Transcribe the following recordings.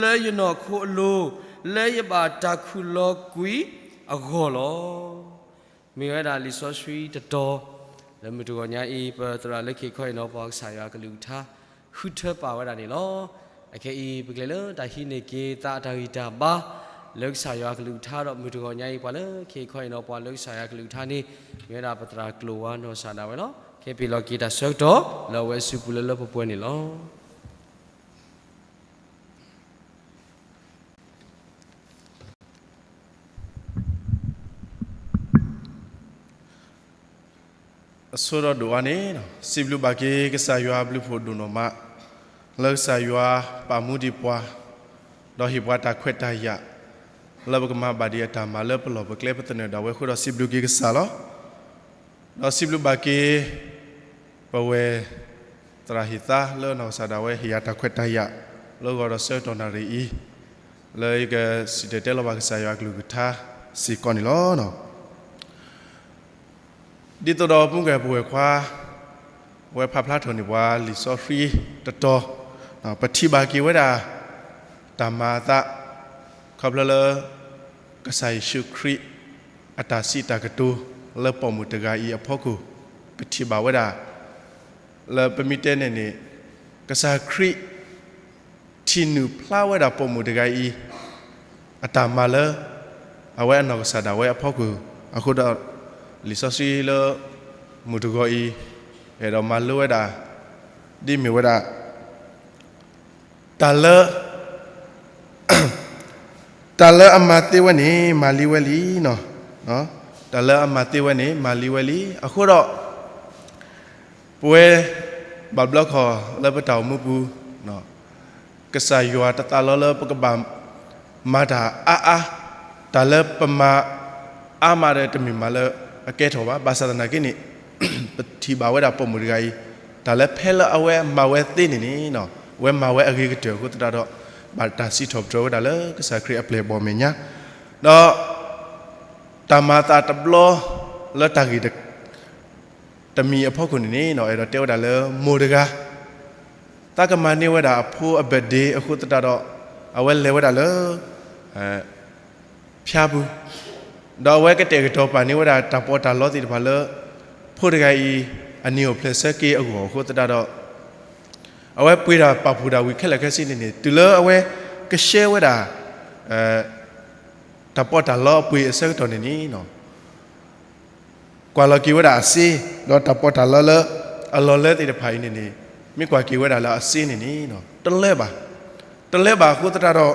လၢယနီၢ်ခိအလိၤ, လၢယဘၣ်တၢ်ခူၣ်လီၤကွံာ်အဂီၢ်လီၤ. မ့ၢ်ဝဲဒၣ်လံာ်စီဆှံတတီၤ, လၢမုၢ်တဂီၤညါအံၤ ပသရၣ်လၢခ့ခီအံၤနီၤ ပှၤကစၢ်ယွၤကလုၢ်ကထါ ဃုထၢပာ်ဝဲဒၣ်န့ၣ်လီၤ. အခဲအံၤ ပကလဲၤလၢတၢ်ဟံးန့ၢ်က့ၤသးအတၢ်ဂံၢ်တၢ်ဘါ လၢကစၢ်ယွၤကလုၢ်ကထါဒီး မုၢ်တဂီၤညါအံၤ ပှၤလၢခ့ခီအံၤနီၤ ပှၤလၢကစၢ်ယွၤကလုၢ်ကထါန့ၣ် မ့ၢ်ဝဲဒၣ်ပသရၣ်ကျိၤဝါနီၢ်ကစၢ်ဒၣ်ဝဲလီၤ. ခဲပ့ၤလီၤက့ၤတၢ်ဆၢကတီၢ် လၢအဝဲအစုပူၤလၢလၢပှဲၤပှဲၤန့ၣ်လီၤ. အဆိဒီးဒိၣ်အါန့ၣ်, စံးဘျုးဘၣ်က့ၤကစၢ်ယွၤအဘျုးဖှိၣ်ဒိၣ်နီၢ်မး, လၢကစၢ်ယွၤပာ်မူဒံးပှၤ, ဒီးဟ့ၣ်ပှၤတၢ်ခွဲးတၢ်ယာ်, လၢပကမၤဘၣ်ဒံးအတၢ်မၤလၢပလီၢ်ပကျဲပသနၢၣ်ဒၣ်ဝဲအဃိဒီးစံးဘျုးက့ၤကစၢ်လီၤ. ဒီးစံးဘျုးဘၣ်က့ၤ ပဝဲၢ်သရၣ်ဟ့ၣ်သါလၢနီၢ်ကစၢ်ဒၣ်ဝဲဟ့ၣ်ယၤတၢ်ခွဲးတၢ်ယာ် လၢဂီၤဒီးဆၢကတီၢ်နၣ်ရံၣ်အံၤ, လၢယကစံၣ်တဲၤတဲလီၤဘၣ်ကစၢ်ယွၤအကလုၢ်ကထါစ့ၢ်ကီးန့ၣ်လီၤ. ဒ်သိးဒီးမုၢ်ကဲၣ်ပဝဲၢ်ခွါ ဝဲဖးဖျါထီၣ်န့ၢ်ပှၤလံာ်စီဆှံတတီၤ, ပထံၣ်ဘၣ်က့ၤဝဲဒၣ် တၢ်မၤအသး ခီဖျိလၢ ကစၢ်ယ့ၣ်ၡူးခရံာ် အတၢ်စံးတၢ်ကတိၤလၢပိာ်မုၣ်တဂၤအံၤအဖီခိၣ်, ပထံၣ်ဘၣ်ဝဲဒၣ် လၢပမ့ၢ်တဲန့ၣ်န့ၣ် ကစၢ်ခရံာ် ထံၣ်နုာ်ဖျါဝဲဒၣ်ပိာ်မုၣ်တဂၤအံၤ အတၢ်မၤလၢ အဝဲအနီၢ်ကစၢ်ဒၣ်ဝဲအဖီခိၣ်အဃိဒီး လံာ်စီဆှံလၢ မုၢ်တဂီၤအံၤ အဲၣ်ဒိးမၤလိဝဲဒၣ် ဒ်မ့ၢ်ဝဲဒၣ် တၢ်လၢ တၢ်လၢအမၤသ့ဝဲန့ၣ် မၤလံဝဲလံ, တၢ်လၢအမၤသ့ဝဲန့ၣ် မၤလံဝဲလံ. အဃိဒီး ပဝဲ ဘၣ်ဘျီခီၣ်လၢပတၢ်အိၣ်မူပူၤ ကစၢ်ယွၤတသးလီလၢပကဘၣ်မၤတၢ်အါအါ, တၢ်လၢပမၤအါမးဒီးတမ့ၢ်မၤလၢအကဲထီၣ်ဘၣ်. ဘၣ်ဆၣ်သနာ်က့န့ၣ် ပထံၣ်ဘၣ်ဝဲဒၣ်ပိာ်မုၣ်တဂၤအံၤ တၢ်လၢဖဲလၢအဝဲမၤဝဲသ့န့ၣ်န့ၣ် အဝဲမၤဝဲအဂ့ၤကတၢၢ်အဃိသတးဒီး ဘၣ်တၢ်စံးထီၣ်ပတြၢၤဝဲဒၣ်လၢကစၢ်ခရံာ်အပျဲၢ်အဘီၣ်အမဲာ်ညါ ဒီး တၢ်မၤအသးတဘျီလၢတၢ်ဂ့ၢ်တ တမံၤအဖီခိၣ်န့ၣ်န့ၣ် အဲၣ်ဒိးတဲဝဲဒၣ်လၢမိၢ်တဂၤ သးကမၤန့ၢ်ဝဲဒၣ်အဖိအ birthday အဃိသတးဒီး အဝဲလဲၤဝဲဒၣ်လၢ ဖၠါပူၤ, ဒီးအဝဲကတဲာ်ကတီၤပာ်န့ၢ်ဝဲဒၣ်တၢ်ပီးတၢ်လီသ့ၣ်တဖၣ်လၢ ဖိတဂၤအံၤ အနံၤအိၣ်ဖျဲၣ်ဆၢက့ၤအဂီၢ်အဃိသတးဒီး အဝဲပှ့ၤတၢ်ပာ်ဖှိၣ်တၢ်ဝံၤခဲလၢာ်ခဲဆ့န့ၣ်န့ၣ် တုၤလၢအဝဲကရှဲဝဲဒၣ် တၢ်ပီးတၢ်လီအပှ့ၤအဆၢကတီၢ်န့ၣ်န့ၣ် ကွၢ်လီၤက့ၤဝဲဒၣ်အစ့, ဒီးတၢ်ပီးတၢ်လီလၢအလီၢ်လၢသ့ၣ်တဖၣ်အံၤန့ၣ်န့ၣ် မ့ၢ်ကွၢ်က့ၤဝဲဒၣ်လၢအစ့န့ၣ်န့ၣ် တလၢဘၣ်, တလၢဘၣ်အဃိသတးဒီး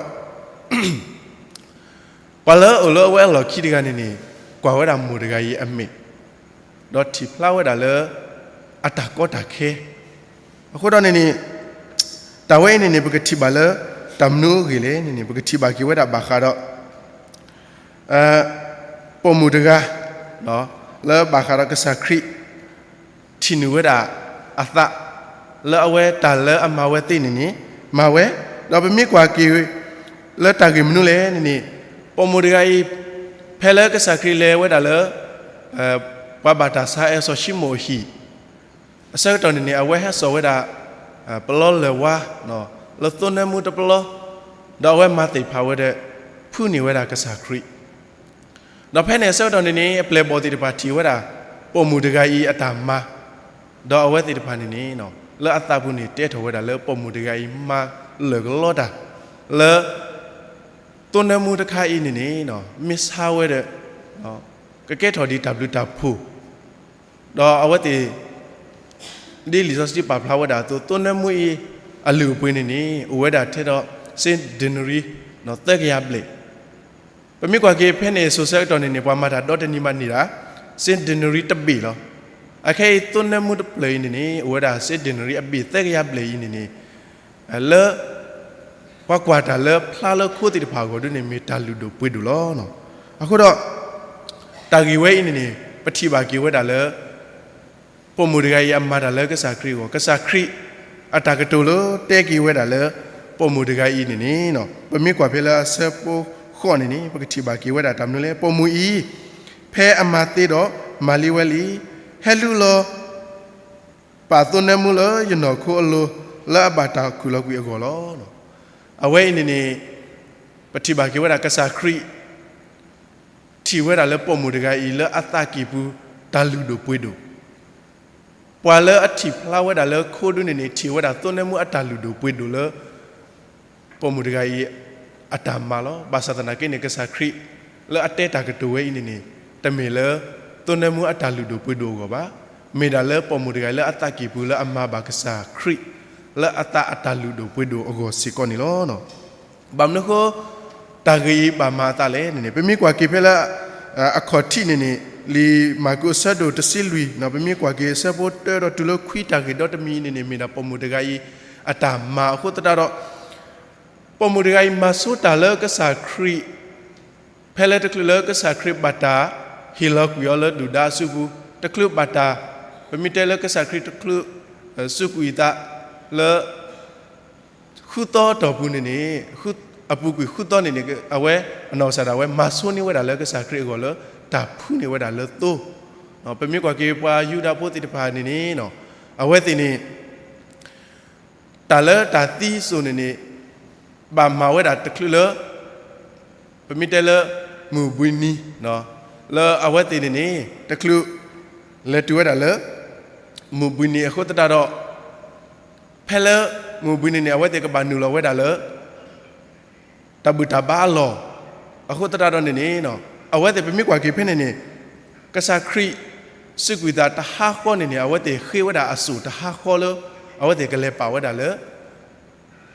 ပှၤလၢအအိၣ်လၢအဝဲအလီၢ်ခံတဂၤန့ၣ်န့ၣ် ကွၢ်ဝဲဒၣ်မိၢ်တဂၤအံၤအမဲာ် ဒီးထံၣ်ဖျါဝဲဒၣ်လၢ အတၢ်ကီတၢ်ခဲ အဃိဒီးန့ၣ်န့ၣ် တၢ်ဝဲအံၤန့ၣ်န့ၣ် ပကထံၣ်ဘၣ်လၢ တၢ်မနုၤအဂ့ၢ်လဲၣ်န့ၣ်န့ၣ် ပကထံၣ်ဘၣ်က့ၤဝဲဒၣ်ဘၣ်ဃးဒီး ပိာ်မုၣ်တဂၤ လၢဘၣ်ဃးဒီးကစၢ်ခရံာ် ထံၣ်နုာ်ဝဲဒၣ်အသး လၢအဝဲတၢ်လၢအမၤဝဲသ့န့ၣ်န့ၣ် မၤဝဲ, ဒီးပမ့ၢ်ကွၢ်က့ၤ လၢတၢ်ဂ့ၢ်မနုၤလဲၣ်န့ၣ်န့ၣ် ပိာ်မုၣ်တဂၤအံၤ ဖဲလၢကစၢ်ခရံာ်လဲၤဝဲဒၣ်လၢ ပှၤဘၣ်တၢ်ဆါအစီၤၡံမိၣ်အဟံၣ် အဆၢကတီၢ်န့ၣ်န့ၣ် အဝဲဟဲစိာ်ဝဲဒၣ် ပလီလၢၢ်ဝါ လၢသိနၢမူတပလီ, ဒီးအဝဲမၤသ့ၣ်ဖးဝဲဒီး ဖုးန့ၢ်ဝဲဒၣ်ကစၢ်ခရံာ် ဒီးဖဲန့ၣ်အဆၢကတီၢ်န့ၣ်န့ၣ် အပျဲၢ်အဘီၣ်သ့ၣ်တဖၣ်ထံၣ်ဝဲဒၣ် ပိာ်မုၣ်တဂၤအံၤအတၢ်မၤ, ဒီးအဝဲသ့ၣ်တဖၣ်န့ၣ်န့ၣ် လၢအသးပူၤန့ၣ် တဲထီၣ်ဝဲဒၣ်လၢပိာ်မုၣ်တဂၤအံၤမၤလၢာ်ကလီတၢ် လၢ သိနၢမူတခါအံၤန့ၣ်န့ၣ် မ့ၢ်ဆါဝဲဒီး ကကဲထီၣ်ဒ်တၢ်ဘျုးတၢ်ဖှိၣ် ဒီးအဝဲသ့ၣ် ဒ်လံာ်စီဆှံပာ်ဖျါဝဲဒၣ်အသိး သိနၢမူအံၤ အလုၢ်အပှ့ၤန့ၣ်န့ၣ် အိၣ်ဝဲဒၣ်ထဲဒီး စ့ဒ့နရံ သၢကယၤဘျဲၣ်, ပမ့ၢ်ကွၢ်က့ၤဖဲန့ၣ် စိၤဆၢကတီၢ်န့ၣ်န့ၣ် ပှၤမၤတၢ်ဒီတနံၤမးန့ၣ်ဒၣ် စ့ဒ့နရံတဘ့ၣ်လီၤ. အခဲအံၤ သိနၢမူတဖျၢၣ်အံၤန့ၣ်န့ၣ် အိၣ်ဝဲဒၣ်စ့ဒ့နရံအဘ့ၣ်သၢကယၤဘျဲၣ်အံၤန့ၣ်န့ၣ် လၢ ပှၤကွၢ်တၢ်လၢဖျါလၢခိသ့ၣ်တဖၣ်အဂီၢ်ဒ်န့ၣ် မ့ၢ်တၢ်လုၢ်ဒိၣ်ပှ့ၤဒိၣ်လီၤ. အဃိဒီး တၢ်ဂ့ၢ်ဝဲအံၤန့ၣ်န့ၣ် ပထံၣ်ဘၣ်က့ၤဝဲဒၣ်လၢ ပိာ်မုၣ်တဂၤအံၤအမၤတၢ်လၢကစၢ်ခရံာ်အဂီၢ်, ကစၢ်ခရံာ်အတၢ်ကတိၤလၢတဲက့ၤဝဲဒၣ်လၢ ပိာ်မုၣ်တဂၤအံၤန့ၣ်န့ၣ် ပမ့ၢ်ကွၢ်ဖဲလၢအဆၢဖိဃိးန့ၣ်န့ၣ် ပကထံၣ်ဘၣ်က့ၤဝဲဒၣ်တၢ်မနုၤလဲၣ်. ပိာ်မုၣ်အံၤ ဖဲအမၤသ့ဒီး မၤလံဝဲလံ, ဟဲလူလီၤ ပာ်သိနၢမူလၢယနီၢ်ခိအလိၤ လၢအဘၣ်တၢ်ခူၣ်လီၤကွံာ်အဂီၢ်လီၤ. အဝဲအံၤန့ၣ်န့ၣ် ပထံၣ်ဘၣ်က့ၤဝဲဒၣ်ကစၢ်ခရံာ် ထံၣ်ဝဲဒၣ်လၢပိာ်မုၣ်တဂၤအံၤလၢအသးကံၢ်ပူၤ တၢ်လုၢ်ဒိၣ်ပှ့ၤဒိၣ်, ပှၤလၢအထံၣ်ဖျါဝဲဒၣ်လၢခိဒုန့ၣ်န့ၣ် ထံၣ်ဝဲဒၣ်သိနၢမူအတၢ်လုၢ်ဒိၣ်ပှ့ၤဒိၣ်လၢ ပိာ်မုၣ်တဂၤအံၤ အတၢ်မၤလီၤ. ဘၣ်ဆၣ်သနာ်က့န့ၣ် ကစၢ်ခရံာ် လၢအတဲတၢ်ကတိၤဝဲအံၤန့ၣ်န့ၣ် တမ့ၢ်လၢ သိနၢမူအတၢ်လုၢ်ဒိၣ်ပှ့ၤဒိၣ်အဂီၢ်ဘၣ်. မ့ၢ်ဒၣ်လၢပိာ်မုၣ်တဂၤအံၤလၢအသးကံၢ်ပူၤလၢအမၤဘၣ်ကစၢ်ခရံာ် လၢအသးအတၢ်လုၢ်ဒိၣ်ပှ့ၤဒိၣ်အဂီၢ်စ့ၢ်ကီးန့ၣ်လီၤ. ဘၣ်မနုၤအဃိ တၢ်ဂ့ၢ်အံၤဘၣ်မၤအသးလဲၣ်န့ၣ်န့ၣ် ပမ့ၢ်ကွၢ်က့ၤဖဲလၢ အခီၣ်ထံးန့ၣ်န့ၣ် လံာ်မၢ်ကူးအဆၢဒိၣ်တဆံလွံၢ် ပမ့ၢ်ကွၢ်က့ၤအဆၢဖိတၢဒီးတုၤလၢခွံ တၢ်ဂ့ၢ်ဒီတမံၤအံၤန့ၣ်န့ၣ် မ့ၢ်ဒၣ်ပိာ်မုၣ်တဂၤအံၤ အတၢ်မၤအဃိသတးဒီး ပိာ်မုၣ်တဂၤအံၤမၤဆိတၢ်လၢကစၢ်ခရံာ် ဖဲလၢတချုးလၢကစၢ်ခရံာ်ဘၣ်တၢ်ဟ့ၣ်လီၤကွံာ်အီၤလၢဒုၣ်ဒါအစုပူၤ, တချုးဘၣ်တၢ် ပမ့ၢ်တဲလၢကစၢ်ခရံာ်တချုး စူးကွံာ်အသးလၢ ဃုသီအတီၢ်ပူၤန့ၣ်န့ၣ် အပူၤကွံာ်ဃုသီန့ၣ်န့ၣ် အဝဲအနီၢ်ကစၢ်ဒၣ်ဝဲမၤဆိန့ၢ်ဝဲဒၣ်လၢကစၢ်ခရံာ်အဂီၢ်လၢ တၢ်ဖှူန့ၢ်ဝဲဒၣ်လၢသိ, ပမ့ၢ်ကွၢ်က့ၤပှၤယူဒၤဖိသ့ၣ်တဖၣ်န့ၣ်န့ၣ် အဝဲသ့ၣ်န့ၣ် တၢ်လၢတၢ်သံစိၤန့ၣ်န့ၣ် ဘၣ်မၤဝဲဒၣ်တချုးလၢ ပမ့ၢ်တဲလၢ မုၢ်ဘှံးနံၤ လၢအဝဲသ့ၣ်န့ၣ်န့ၣ် တချုး လဲၤတုၤဝဲဒၣ်လၢ မုၢ်ဘှံးနံၤအဃိသတးဒီး ဖဲလၢ မုၢ်ဘှံးနံၤန့ၣ် အဝဲသ့ၣ်ကဘၣ်နုာ်လီၤဝဲဒၣ်လၢ တၢ်ဘူၣ်တၢ်ဘါအလီၢ် အဃိသတးဒီးန့ၣ်န့ၣ် အဝဲသ့ၣ်ပမ့ၢ်ကွၢ်က့ၤဖဲန့ၣ်န့ၣ် ကစၢ်ခရံာ် စူးကွံာ်သးတဟါဃီန့ၣ်န့ၣ် အဝဲသ့ၣ်ဃ့ဝဲဒၣ်အစိၣ်တဟါဃီလၢ အဝဲသ့ၣ်ကလဲၤပာ်ဝဲဒၣ်လၢ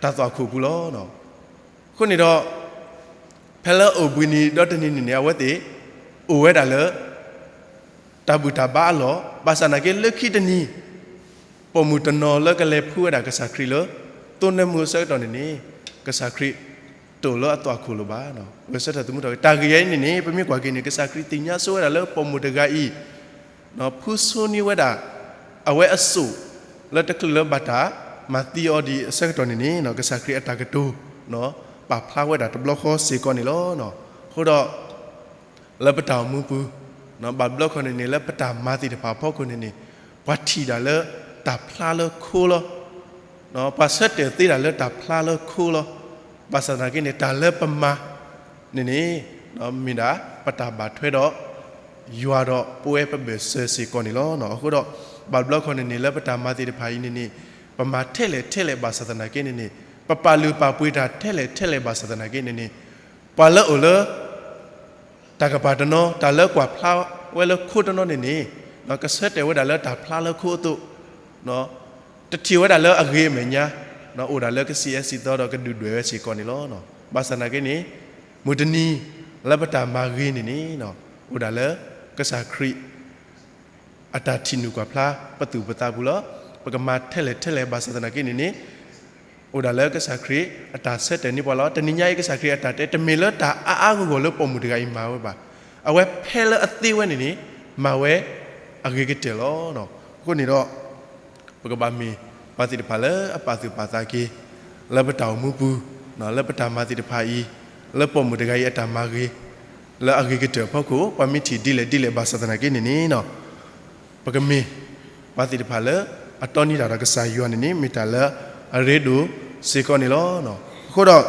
တၢ်သွၣ်ခိၣ်ပူၤလီၤ. အဃိန့ၣ်ဒီး ဖဲလၢအိၣ်ဘှံးနံၤဒီတနံၤန့ၣ်န့ၣ် အဝဲသ့ၣ် အိၣ်ဝဲဒၣ်လၢ တၢ်ဘူၣ်တၢ်ဘါအလီၢ် ဘၣ်ဆၣ်သနာ်က့လၢခံတနံၤ ပိာ်မုၣ်တနီၤလၢကလဲၤဖှူဝဲဒၣ်ကစၢ်ခရံာ်လၢ သိနၢမူအဆၢကတီၢ်န့ၣ်န့ၣ် ကစၢ်ခရံာ် တအိၣ်လၢအသွၣ်ခိၣ်လၢၤဘၣ်. ဂဲၤဆၢထၢၣ်သမူထီၣ်က့ၤ တၢ်ဂ့ၢ်အံၤန့ၣ်န့ၣ် ပမ့ၢ်ကွၢ်က့ၤန့ၣ် ကစၢ်ခရံာ်သ့ၣ်ညါဆိဝဲဒၣ်လၢပိာ်မုၣ်တဂၤအံၤ ဖှူဆိန့ၢ်ဝဲဒၣ် အဝဲအစိၣ် လၢတချုးလၢဘၣ်တၢ်မၤသံအီၤဒံးအဆၢကတီၢ်န့ၣ်န့ၣ် ကစၢ်ခရံာ်အတၢ်ကတိၤ ပာ်ဖျါဝဲဒၣ်တဘျီဃီစ့ၢ်ကီးန့ၣ်လီၤ. အဃိဒီး လၢပတၢ်အိၣ်မူပူၤ ဘၣ်ဘျီခီန့ၣ်န့ၣ် လၢပတၢ်မၤသ့ၣ်တဖၣ်အဖီခိၣ်န့ၣ်န့ၣ် ပှၤထံၣ်ဒၣ်လၢတၢ်ဖျါလၢခိလီၤ. ပှၤဆၢတဲာ်သ့ဒၣ်လၢတၢ်ဖျါလၢခိလီၤ. ဘၣ်ဆၣ်သနာ်က့န့ၣ် တၢ်လၢပမၤန့ၣ်န့ၣ် မ့ၢ်ဒၣ်ပတၢ်ဘၣ်ထွဲဒီး ယွၤဒီးပဝဲပဘၢၣ်စၢၤစ့ၢ်ကီးန့ၣ်လီၤ. အဃိဒီး ဘၣ်ဘျီခီန့ၣ်န့ၣ် လၢပတၢ်မၤသ့ၣ်တဖၣ်အံၤန့ၣ်န့ၣ် ပမၤထဲလဲၣ်ထဲလဲၣ်ဘၣ်ဆၣ်သနာ်က့န့ၣ်န့ၣ် ပပာ်လုၢ်ပာ်ပှ့ၤတၢ်ထဲလဲၣ်ထဲလဲၣ်ဘၣ်ဆၣ်သနာ်က့န့ၣ်န့ၣ် ပှၤလၢအိၣ်လၢ တၢ်ကပၤတနီၤ တၢ်လၢကွၢ်ဖျါဝဲလၢခိတနီၤန့ၣ်န့ၣ် ကဆၢတဲာ်ဝဲဒၣ်လၢတၢ်ဖျါလၢခိအသိး တထံၣ်ဝဲဒၣ်လၢအဂ့ၤအမဲာ်ညါ အိၣ်ဒၣ်လၢကစံးအဲၣ်စံးသီဒီးကဒုၣ်ဒွဲၣ်ဝဲစ့ၢ်ကီးန့ၣ်လီၤ. ဘၣ်ဆၣ်သနာ်က့န့ၣ် မုၢ်တနံၤ လၢပတၢ်မၤဂ့ၤန့ၣ်န့ၣ် အိၣ်ဒၣ်လၢကစၢ်ခရံာ် အတၢ်ထံၣ်နုာ်ကွၢ်ဖျါ ပသူၣ်ပသးပူၤလီၤ. ပကမၤထဲလဲၣ်ထဲလဲၣ်ဘၣ်ဆၣ်သနာ်က့န့ၣ်န့ၣ် အိၣ်ဒၣ်လၢကစၢ်ခရံာ်အတၢ်ဆၢတဲာ်န့ၢ်ပှၤလီၤ. တနံၤညါအံၤကစၢ်ခရံာ်အတၢ်တဲ တမ့ၢ်လၢတၢ်အါအါဂီၢ်ဂီၢ်လၢပိာ်မုၣ်တဂၤအံၤမၤဝဲဘၣ်. အဝဲဖဲလၢအသ့ဝဲန့ၣ်န့ၣ် မၤဝဲအဂ့ၤကတၢၢ်လီၤ. အဃိန့ၣ်ဒီး ပကဘၣ်မ့ၢ်ပှၤသ့ၣ်တဖၣ်လၢအပာ်သူၣ်ပာ်သးက့ၤ လၢပတၢ်အိၣ်မူပူၤ လၢပတၢ်မၤသ့ၣ်တဖၣ်အံၤ လၢပိာ်မုၣ်တဂၤအံၤအတၢ်မၤဂ့ၤ လၢအဂ့ၤကတၢၢ်အဖီခိၣ် ပှၤမ့ၢ်ထံၣ်ဒ်လဲၣ်ဒ်လဲၣ်ဘၣ်ဆၣ်သနာ်က့န့ၣ်န့ၣ် ပကမ့ၢ်ပှၤသ့ၣ်တဖၣ်လၢအတီန့ၢ်တၢ်ဒီးကစၢ်ယွၤန့ၣ်န့ၣ် မ့ၢ်တၢ်လၢအရ့ဒိၣ်စ့ၢ်ကီးန့ၣ်လီၤ. အဃိဒီး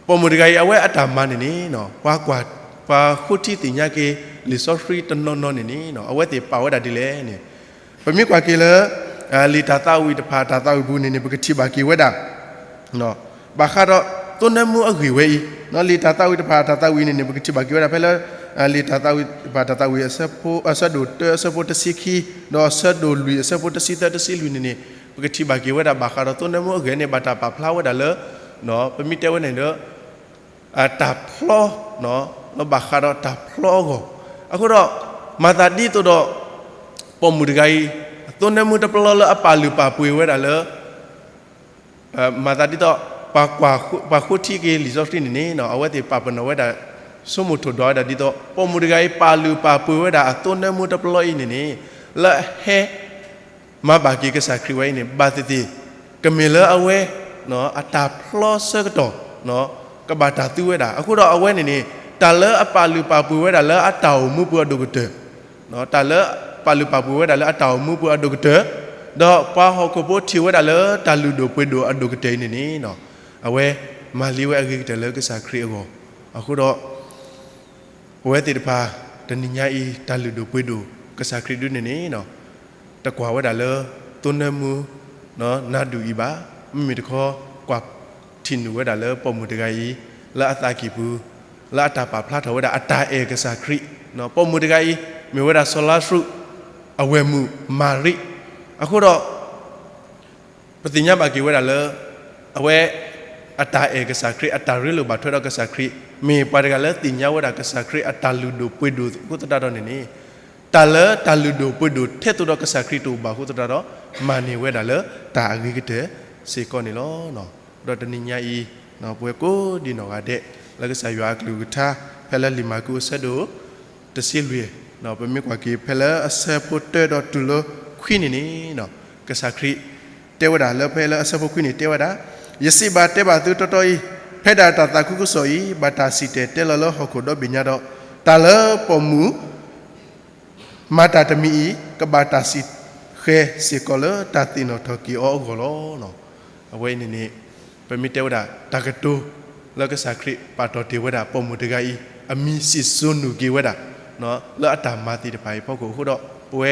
ပိာ်မုၣ်တဂၤအံၤအဝဲအတၢ်မၤန့ၣ်န့ၣ် ပှၤကွၢ် ပှၤဃိထံသ့ၣ်ညါက့ၤ လံာ်စီဆှံတနီၤနီၤန့ၣ်န့ၣ် အဝဲသ့ၣ်ပာ်ဝဲဒၣ်ဒ်လဲၣ်န့ၣ် ပမ့ၢ်ကွၢ်က့ၤလၢ လံာ်တၢ်သးဝံၣ်တဖၣ် တၢ်သးဝံၣ်ပူၤန့ၣ်န့ၣ် ပကထံၣ်ဘၣ်က့ၤဝဲဒၣ် ဘၣ်ဃးဒီးသိနၢမူအဂ့ၢ်ဝဲအံၤ လံာ်တၢ်သးဝံၣ်တဖၣ် တၢ်သးဝံၣ်န့ၣ်န့ၣ် ပကထံၣ်ဘၣ်က့ၤဝဲဒၣ်ဖဲလၢ လံာ်တၢ်သးဝံၣ်တဖၣ် တၢ်သးဝံၣ်အဆၢဖိ အဆၢဒိၣ်တၢအဆၢဖိတဆံခံ ဒီးအဆၢဒိၣ်လွံၢ်အဆၢဖိတဆံသၢတဆံလွံၢ်န့ၣ်န့ၣ် ပကထံၣ်ဘၣ်က့ၤဝဲဒၣ်ဘၣ်ဃးဒီးသိနၢမူအဂ့ၢ်န့ၣ် ဘၣ်တၢ်ပာ်ဖျါဝဲဒၣ်လၢ ပမ့ၢ်တဲဝဲန့ၣ်ဒီး တၢ်ဖျီ လၢဘၣ်ဃးဒီးတၢ်ဖျီအဂီၢ် အဃိဒီး မၤသးဒ်သိးဒီး ပိာ်မုၣ်တဂၤအံၤ အသိနၢမူတပလီလၢအပာ်လုၢ်ပာ်ပှ့ၤဝဲဒၣ်လၢ မၤသးဒ်သိး ပှၤဃိထံက့ၤလံာ်စီဆှံန့ၣ်န့ၣ် အဝဲသ့ၣ်ပာ်ပနီၣ်ဝဲဒၣ် ဆိကမိၣ်ထိၣ်ဒီးဝဲဒၣ်ဒ်သိး ပိာ်မုၣ်တဂၤအံၤ ပာ်လုၢ်ပာ်ပှ့ၤဝဲဒၣ်အသိနၢမူတပလီအံၤန့ၣ်န့ၣ် လၢအဟဲ မၤဘၣ်က့ၤကစၢ်ခရံာ်ဝဲအံၤန့ၣ် ဘၣ်သ့ၣ်သ့ၣ် ကမ့ၢ်လၢအဝဲ အတၢ်ဖျီဆၢကတီၢ် ကဘၣ်တၢ်သူဝဲဒၣ် အဃိဒီးအဝဲန့ၣ်န့ၣ် တၢ်လၢအပာ်လုၢ်ပာ်ပှ့ၤဝဲဒၣ်လၢအတၢ်အိၣ်မူပူၤအဒိၣ်ကတၢၢ် တၢ်လၢပာ်လုၢ်ပာ်ပှ့ၤဝဲဒၣ်လၢအတၢ်အိၣ်မူပူၤအဒိၣ်ကတၢၢ် ဒီးပှၤဟီၣ်ခိၣ်ဖိထံၣ်ဝဲဒၣ်လၢတၢ်လုၢ်ဒိၣ်ပှ့ၤဒိၣ်အဒိၣ်ကတၢၢ်အံၤန့ၣ်န့ၣ် အဝဲမၤလံဝဲအဂ့ၤကတၢၢ်လၢကစၢ်ခရံာ်အဂီၢ်. အဃိဒီး ပဝဲသ့ၣ်တဖၣ် တနံၤညါအံၤ တၢ်လုၢ်ဒိၣ်ပှ့ၤဒိၣ်ကစၢ်ခရံာ်ဒုန့ၣ်န့ၣ် တကွၢ်ဝဲဒၣ်လၢ သိနၢမူ နါဒူၣ်အံၤဘၣ်. မ့မ့ၢ်တခီ ကွၢ်ထံၣ်နုာ်ဝဲဒၣ်လၢပိာ်မုၣ်တဂၤအံၤ လၢအသးကံၢ်ပူၤ လၢအတၢ်ပာ်ဖျါထီၣ်ဝဲဒၣ်အတၢ်အဲၣ်ကစၢ်ခရံာ်. ပိာ်မုၣ်တဂၤအံၤ မ့ၢ်ဝဲဒၣ်စီၤလါစရူး အဝဲၢ်မုၣ်မၤရံ. အဃိဒီး ပသ့ၣ်ညါဘၣ်က့ၤဝဲဒၣ်လၢ အဝဲ အတၢ်အဲၣ်ကစၢ်ခရံာ် အတၢ်ရ့လိာ်ဘၣ်ထွဲဒီးကစၢ်ခရံာ် မ့ၢ်ပှၤတဂၤလၢသ့ၣ်ညါဝဲဒၣ်ကစၢ်ခရံာ်အတၢ်လုၢ်ဒိၣ်ပှ့ၤဒိၣ်အဃိသတးဒီးန့ၣ်န့ၣ် တၢ်လၢတၢ်လုၢ်ဒိၣ်ပှ့ၤဒိၣ်ထဲသိးဒီးကစၢ်ခရံာ်တအိၣ်ဘၣ်အဃိသတးဒီး မၤန့ၢ်ဝဲဒၣ်လၢတၢ်အဂ့ၤကတၢၢ်စ့ၢ်ကီးန့ၣ်လီၤ. ဒီးတနံၤညါအံၤ ပဝဲကိးဒံနီၢ်ဂၤဒဲး လၢကစၢ်ယွၤအကလုၢ်ကထါ ဖဲလၢလံာ်မၢ်ကူးအဆၢဒိၣ် တဆံလွံၢ်, ပမ့ၢ်ကွၢ်က့ၤဖဲလၢအဆၢဖိတၢဒီးတုၤလၢခွံန့ၣ်န့ၣ် ကစၢ်ခရံာ်တဲဝဲဒၣ်လၢဖဲလၢအဆၢဖိခွံန့ၣ်တဲဝဲဒၣ်, ယစံးဘၣ်တဲဘၣ်သုတီတီအံၤ, ဖဲဒၣ်တၢ်သးခုကစီၣ်အံၤ ဘၣ်တၢ်စံၣ်တဲၤတဲလီၤလၢဟီၣ်ခိၣ်ဒီဘ့ၣ်ညါဒီး, တၢ်လၢပိာ်မုၣ် မၤတၢ်တမံၤအံၤ ကဘၣ်တၢ်စံၣ်ဃဲၤစ့ၢ်ကီးလၢတၢ်သ့ၣ်နီၣ်ထီၣ်က့ၤအီၤအဂီၢ်လီၤ. အဝဲအံၤန့ၣ်န့ၣ် ပမ့ၢ်တဲဝဲဒၣ်တၢ်ကတိၤ လၢကစၢ်ခရံာ်ပာ်တီၢ်တ့ၢ်ဝဲဒၣ်ပိာ်မုၣ်တဂၤအံၤ အမံၤစံၣ်စိၤနုာ်က့ၤဝဲဒၣ် လၢအတၢ်မၤသ့ၣ်တဖၣ်အံၤအဖီခိၣ်အဃိဒီး ပဝဲ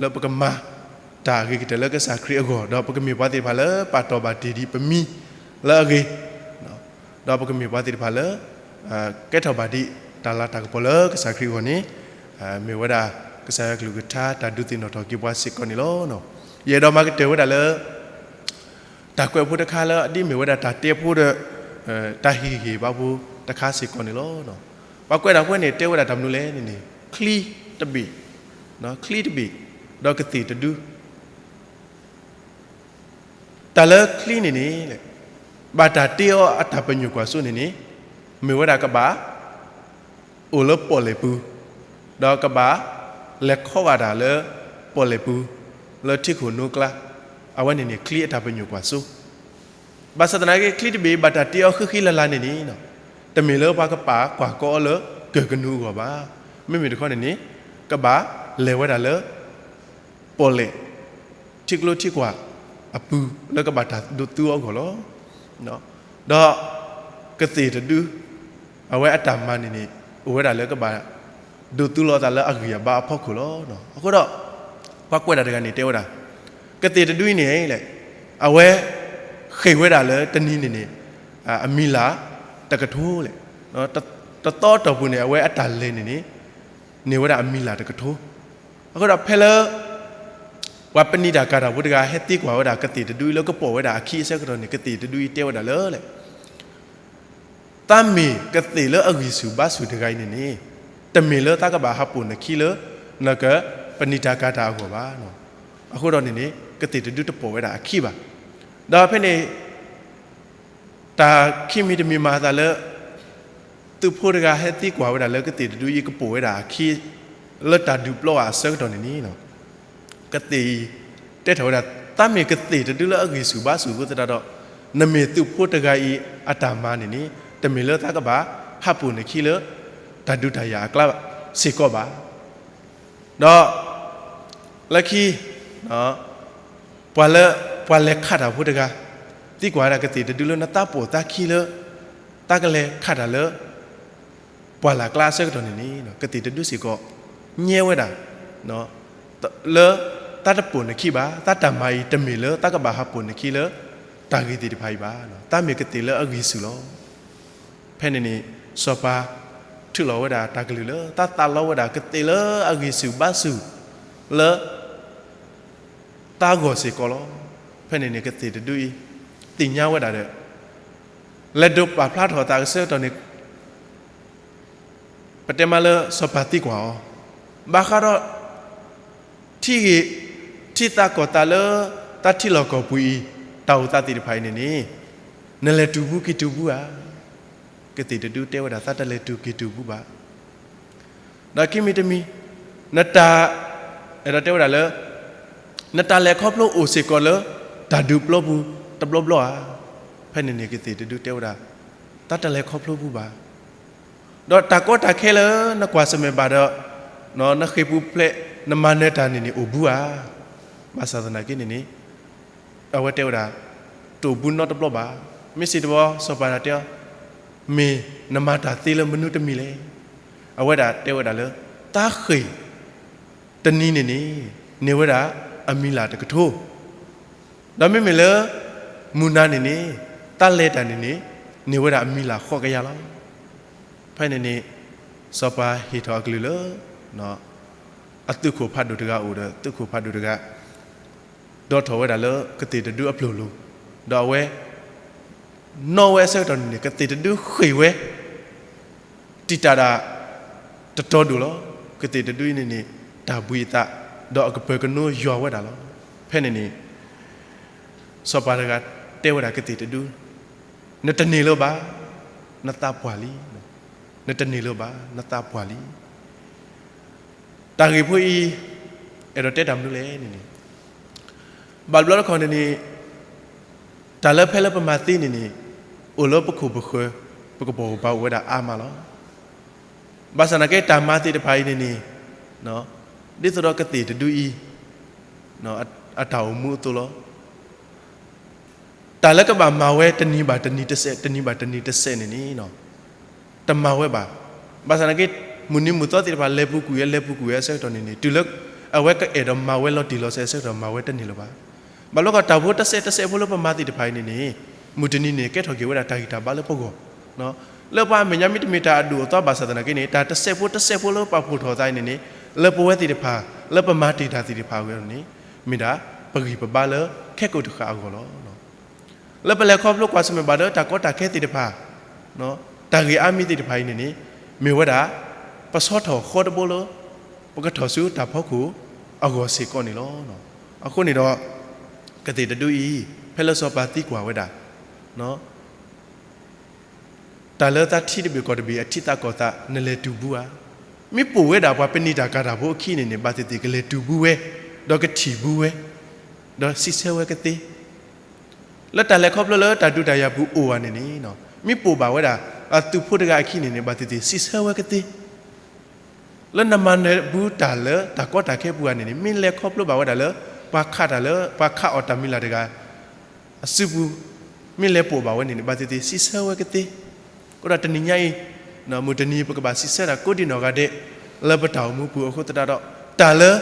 လၢပကမၤ တၢ်အဂ့ၤကတၢၢ်လၢကစၢ်ခရံာ်အဂီၢ် ဒီးပကမ့ၢ်ပှၤသ့ၣ်တဖၣ်လၢပာ်တီၢ်ဘၣ်တ့ၢ်ဒံးပမံၤလၢအဂ့ၤ, ဒီးပကမ့ၢ်ပှၤသ့ၣ်တဖၣ်လၢ ကဲထီၣ်ဘၣ်ဒံးတၢ်လၤတၢ်ကပီၤလၢကစၢ်ခရံာ်အဂီၢ်န့ၣ် မ့ၢ်ဝဲဒၣ် ကစၢ်ယွၤကလုၢ်ကထါတၢ်ဒုးသ့ၣ်နီၣ်ထီၣ်က့ၤပှၤစ့ၢ်ကီးန့ၣ်လီၤ. ယအဲၣ်ဒိးမၤကတၢၢ်ဝဲဒၣ်လၢ တၢ်ကွဲးဖိတခါလၢအဒ်မ့ၢ်ဝဲဒၣ်တၢ်တဲဖိဒီး တၢ်ဟ့ၣ်ဂံၢ်ဟ့ၣ်ဘါဖိတခါစ့ၢ်ကီးန့ၣ်လီၤ. ပှၤကွဲးတၢ်ဖိန့ၣ်တဲဝဲဒၣ်တၢ်မနုၤလဲၣ်န့ၣ်န့ၣ် ချံတဘ့ၣ်, ချံတဘ့ၣ်, ဒီးကသ့ၣ်တဒု တၢ်လၢချံန့ၣ်န့ၣ် ဘၣ်တၢ်တ့အီၤအတၢ်ပညိၣ်ကွၢ်စိန့ၣ်န့ၣ် မ့ၢ်ဝဲဒၣ်ကဘၣ် အိၣ်လၢပီၣ်လဲၣ်ပူၤ, ဒီးကဘၣ် လဲၤခီဂာ်တၢ်လၢ ပီၣ်လဲၣ်ပူၤ, လၢထံခိၣ်နိကျါ, အဝဲန့ၣ်န့ၣ် ချံအတၢ်ပညိၣ်ကွၢ်စိ ဘၣ်ဆၣ်သနာ်က့ ချံတဘ့ၣ်ဘၣ်တၢ်တ့အီၤဃံဃံလၤလၤန့ၣ်န့ၣ် တမ့ၢ်လၢပှၤကပာ်ကွၢ်ကီအီၤလၢကၢၢ်ကနူၤအဂီၢ်ဘၣ်. မ့မ့ၢ်တခီန့ၣ်န့ၣ် ကဘၣ်လဲၤဝဲဒၣ်လၢ ပီၣ်လဲၣ် ထံကျိထံကွၢ်အပူၤ လၢကဘၣ်တၢ်ဒိးသူအီၤအဂီၢ်လီၤ. ဒီးကသ့ၣ်တဒု အဝဲအတၢ်မၤန့ၣ်န့ၣ် အိၣ်ဝဲဒၣ်လၢကဘၣ်ဒိးသူလီၤအသးလၢအဂံၢ်အဘါအဖီခိၣ်လီၤ. အဃိဒီး ပှၤကွဲးတၢ်တဂၤန့ၣ်တဲဝဲဒၣ် ကသ့ၣ်တဒုအံၤန့ၣ်လဲၣ် အဝဲဃ့ၢ်ဝဲဒၣ်လၢတနံၤန့ၣ်န့ၣ် အမံၤလၢ်တကထိလဲၣ်, တသီအတီၢ်ပူၤန့ၣ် အဝဲအတၢ်လဲၤန့ၣ်န့ၣ် န့ၢ်ဝဲဒၣ်အမံၤလၢ်တကထိ. အဃိဒီးဖဲလၢ ပှၤပနံာ်တၢ်ကၤတၢ်ဖိတဂၤ ဟဲသံကွၢ်ဝဲဒၣ်ကသ့ၣ်တဒုအံၤလၢကပိာ်ဝဲဒၣ်အခံအဆၢကတီၢ်န့ၣ် ကသ့ၣ်တဒုအံၤတဲဝဲဒၣ်လၢလဲၣ် သးမ့ၢ်ကသ့ၣ်လၢအဂံၢ်ဆူၣ်ဘါဆူၣ်တဂၤအံၤန့ၣ်န့ၣ် တမ့ၢ်လၢသးကဘၣ်ဟးပိာ်နခံလၢ နကပနံာ်တၢ်ကၤတၢ်အဂီၢ်ဘၣ်. အဃိဒီးန့ၣ်န့ၣ် ကသ့ၣ်တဒုတပိာ်ဝဲဒၣ်အခံဘၣ်. ဒီးဖဲန့ၣ် တၢ်ခံမံၤတမံၤမၤအသးလၢ သုးဖိတဂၤဟဲသံကွၢ်ဝဲဒၣ်လၢကသ့ၣ်တဒုအံၤကပိာ်ဝဲဒၣ်အခံ လၢတၢ်ဒုးပျီအဆၢကတီၢ်န့ၣ်န့ၣ် ကသ့ၣ်အံၤ တဲထီၣ်ဝဲဒၣ် သးမ့ၢ်ကသ့ၣ်တဒုလၢအဂံၢ်ဆူၣ်ဘါဆူၣ်အဃိသတးဒီး နမ့ၢ်သုးဖိတဂၤအံၤအတၢ်မၤန့ၣ်န့ၣ် တမ့ၢ်လၢသးကဘၣ်ဟးပိာ်နခံလၢ တၢ်ဒုးတၢ်ယၤအကျါစ့ၢ်ကီးဘၣ်. ဒီး လၢခံ ပှၤလၢ ပှၤလဲၤခးတၢ်ဖိတဂၤ သံကွၢ်ဝဲဒၣ်ကသ့ၣ်တဒုလၢနသးပိာ်သးခံလၢ သးကလဲၤခးတၢ်လၢ ပှၢ်လၢ်ကျါအဆၢကတီၢ်န့ၣ်န့ၣ် ကသ့ၣ်တဒုစ့ၢ်ကီး ညဲဝဲဒၣ် လၢ သးတပိာ်နခံဘၣ်, သးတၢ်မၤအံၤတမ့ၢ်လၢသးကဘၣ်ဟးပိာ်နခံလၢ တၢ်ဂ့ၢ်သ့ၣ်တဖၣ်အံၤဘၣ်. သးမ့ၢ်ကသ့ၣ်လၢအဂံၢ်ဆူၣ်လီၤ. ဖဲန့ၣ်န့ၣ် စီၤပၤထုးလီၤဝဲဒၣ်တၢ်ကလုၢ်လၢ သးသးလီဝဲဒၣ်ကသ့ၣ်လၢအဂံၢ်ဆူၣ်ဘါဆူၣ် လၢ သးဂီၢ်စ့ၢ်ကီးလီၤ. ဖဲန့ၣ်န့ၣ် ကသ့ၣ်တဒုအံၤ သ့ၣ်ညါဝဲဒၣ်ဒီး လဲၤဒိးပာ်ဖျါထီၣ်အသးအဆၢကတီၢ်န့ၣ် ပတဲမးလၢစီၤပၤသံကွၢ်အီၤ, ဘၣ်ဃးဒီး ထံဂ့ၢ် ထံသးကီၢ်သးလၢ သးထံလီၢ်ကီၢ်ပူၤအံၤ တၢ်အိၣ်သးသ့ၣ်တဖၣ်အံၤန့ၣ်န့ၣ် နလဲၤတူၢ်ပူၤက့ၤတူၢ်ပူၤဧါ. ကသ့ၣ်တဒုတဲဝဲဒၣ် သးတလဲၤတူၢ်က့ၤတူၢ်ပူၤဘၣ်. ဒီးခံမံၤတမံၤ နတၢ် အဲၣ်ဒိးတဲဝဲဒၣ်လၢ နတၢ်လဲၤခီဖျိအိၣ်စ့ၢ်ကီးလၢ တၢ်ဒုးပျီပူၤတဘျီဘျီဧါ. ဖဲန့ၣ်န့ၣ် ကသ့ၣ်တဒုတဲဝဲဒၣ် သးတလဲၤခီဖျိပူၤဘၣ်. ဒီးတၢ်ကီတၢ်ခဲလၢနကွၢ်ဆၢၣ်မဲာ်ဘၣ်ဒီး နဃ့ၢ်ပူၤဖျဲး နမၤနၢၤတၢ်န့ၣ်န့ၣ်အိၣ်ဘူးဧါ. ဘၣ်ဆၣ်သနာ်က့န့ၣ်န့ၣ် အဝဲတဲဝဲဒၣ် တအိၣ်ဘူးနီတဘျီဘၣ်. မ့ၢ်စံးတဘျီ စီၤပၤတၢ်တဲအီၤ, မ့ၢ်နမၤတၢ်သ့လၢမနုၤတမံၤလဲၣ်. အဝဲဒၣ်တဲဝဲဒၣ်လၢ သးဃ့ၢ်တနံၤန့ၣ်န့ၣ် န့ၢ်ဝဲဒၣ်အမံၤလၢ်တကထိ, ဒီးမ့မ့ၢ်လၢ မုၢ်နၤန့ၣ်န့ၣ် သးလဲၤတၢ်န့ၣ်န့ၣ် န့ၢ်ဝဲဒၣ်အမံၤလၢ်ဃိးကယၤလီၤ. ဖဲန့ၣ်န့ၣ် စီၤပၤဟ့ၣ်ထီၣ်အကလုၢ်လၢ အသုးခိၣ်ဖးဒိၣ်တဂၤအိၣ်ဒီး သုးခိၣ်ဖးဒိၣ်တဂၤ ဒီးထီၣ်ဝဲဒၣ်လၢကသ့ၣ်တဒုအပျိၢ်လိၤ, ဒီးအဝဲ နီၣ်ဝဲအဆၢကတီၢ်န့ၣ်န့ၣ် ကသ့ၣ်တဒုဃ့ၢ်ဝဲ တံာ်တာ်ဒၣ်တတီၤဒိၣ်လီၤ. ကသ့ၣ်တဒုအံၤန့ၣ်န့ၣ် တၢ်ဘှံးအသး ဒီးအကပၢၤကနိယွၤဝဲဒၣ်လီၤ. ဖဲန့ၣ်န့ၣ် စီၤပၤတဂၤတဲဝဲဒၣ်ကသ့ၣ်တဒု, နတန့ၢ်လၢၤဘၣ်, နသးပှၢ်လံ, နတန့ၢ်လၢၤဘၣ်, နသးပှၢ်လံ. တၢ်ဂ့ၢ်ဖိအံၤ အဲၣ်ဒိးတဲတၢ်မနုၤလဲၣ်န့ၣ်န့ၣ် ဘၣ်ဘျီတခီန့ၣ်န့ၣ် တၢ်လၢဖဲလၢပမၤသ့န့ၣ်န့ၣ် အိၣ်လၢပခိၣ်ပဃၢၤ ပကပိာ်ကပၤအိၣ်ဝဲဒၣ်အါမးလီၤ. ဘၣ်ဆၣ်သနာ်က့တၢ်မၤသ့ၣ်တဖၣ်အံၤန့ၣ်န့ၣ် ဒ်သိးဒီးကသ့ၣ်တဒုအံၤ အတၢ်အိၣ်မူအသိးလီၤ. တၢ်လၢကဘၣ်မၤဝဲတနံၤဘၣ်တနံၤတစဲး တနံၤဘၣ်တနံၤတစဲးန့ၣ်န့ၣ် တမၤဝဲဘၣ်. ဘၣ်ဆၣ်သနာ်က့ မုၢ်နံၤမုၢ်သီသ့ၣ်တဖၣ် လဲၤပူၤကွံာ်ဝဲ လဲၤပူၤကွံာ်ဝဲအဆၢကတီၢ်န့ၣ်န့ၣ် တုၤလၢအဝဲကအဲၣ်ဒိးမၤဝဲလီၤတံၢ်လီၤဆဲးအဆၢကတီၢ် မၤဝဲတန့ၢ်လၢၤဘၣ်. ဘၣ်ဘျီတခီတၢ်ဖိတစဲးတစဲးဖိလၢပမၤသ့ၣ်တဖၣ်အံၤန့ၣ်န့ၣ် မုၢ်တနံၤန့ၣ် ကဲထီၣ်က့ၤဝဲဒၣ်တၢ်ဂံၢ်တၢ်ဘါလၢပဂီၢ် လၢပှၤအမဲာ်ညါမ့တမ့ၢ်တၢ်အဒိၣ်အသီဘၣ်ဆၣ်သနာ်က့န့ၣ် တၢ်တစဲးဖိတစဲးဖိလၢပာ်ဖှိၣ်ထီၣ်အသးအံၤန့ၣ်န့ၣ် လၢပဝဲသ့ၣ်တဖၣ် လၢပမၤတ့ၢ်တၢ်သ့ၣ်တဖၣ်အဂီၢ်န့ၣ် မ့ၢ်ဒၣ်ပဂံၢ်ပဘါလၢခဲကိာ်တဃၣ်အဂီၢ်လီၤ. လၢပလဲၤခီဖျိကွၢ်ဆၢၣ်မဲာ်ဘၣ်လၢတၢ်ကီတၢ်ခဲသ့ၣ်တဖၣ် တၢ်ဂ့ၢ်အါမံၤသ့ၣ်တဖၣ်အံၤန့ၣ်န့ၣ် မ့ၢ်ဝဲဒၣ် ပဆီထီၣ်ဃီတဘိလၢ ပကထီၣ်ဆူတၢ်ဖီခိၣ်အဂီၢ်စ့ၢ်ကီးန့ၣ်လီၤ. အဃိန့ၣ်ဒီး ကသ့ၣ်တဒုအံၤ ဖဲလၢစီၤပၤသံကွၢ်ဝဲဒၣ် တၢ်လၢသးထံတဘ့ၣ်ကီၢ်တဘ့ၣ်အထံသးကီၢ်သး နလဲၤတုၤဘူးဧါ. မ့ၢ်ပိာ်ဝဲဒၣ်ပှၤပနံာ်တၢ်ကၤတၢ်ဖိအခံန့ၣ်န့ၣ် ဘၣ်သ့ၣ်သ့ၣ်ကလဲၤတုၤဘူးဝဲ, ဒီးကထံၣ်ဘူးဝဲ, ဒီးစံးဆၢဝဲကသ့ လၢတၢ်လဲၤခီဖျိလၢတၢ်ဒုးတၢ်ယၤပူၤအိၣ်ဧါန့ၣ်န့ၣ် မ့ၢ်ပိာ်ဘၣ်ဝဲဒၣ် အသုးဖိတဂၤအခံန့ၣ်န့ၣ် ဘၣ်သ့ၣ်သ့ၣ်စံးဆၢဝဲကသ့ လၢနမၤနၢၤဘူးတၢ်လၢတၢ်ကီတၢ်ခဲပူၤဧါန့ၣ်န့ၣ် မ့ၢ်လဲၤခီဖျိဘၣ်ဝဲဒၣ်လၢ ပှၤခးတၢ်လၢ ပှၤခးအီၣ်တၢ်မံၤလၢ်တဂၤ အစုပူၤ မ့ၢ်လဲၤပိာ်ဘၣ်ဝဲန့ၣ်န့ၣ် ဘၣ်သ့ၣ်သ့ၣ်စံးဆၢဝဲကသ့. အဃိဒီးတနံၤညါအံၤ မုၢ်တနံၤပကဘၣ်စံးဆၢတၢ်ကိးဒံးနီၢ်ဂၤဒဲး လၢပတၢ်အိၣ်မူပူၤအဃိသတးဒီး တၢ်လၢ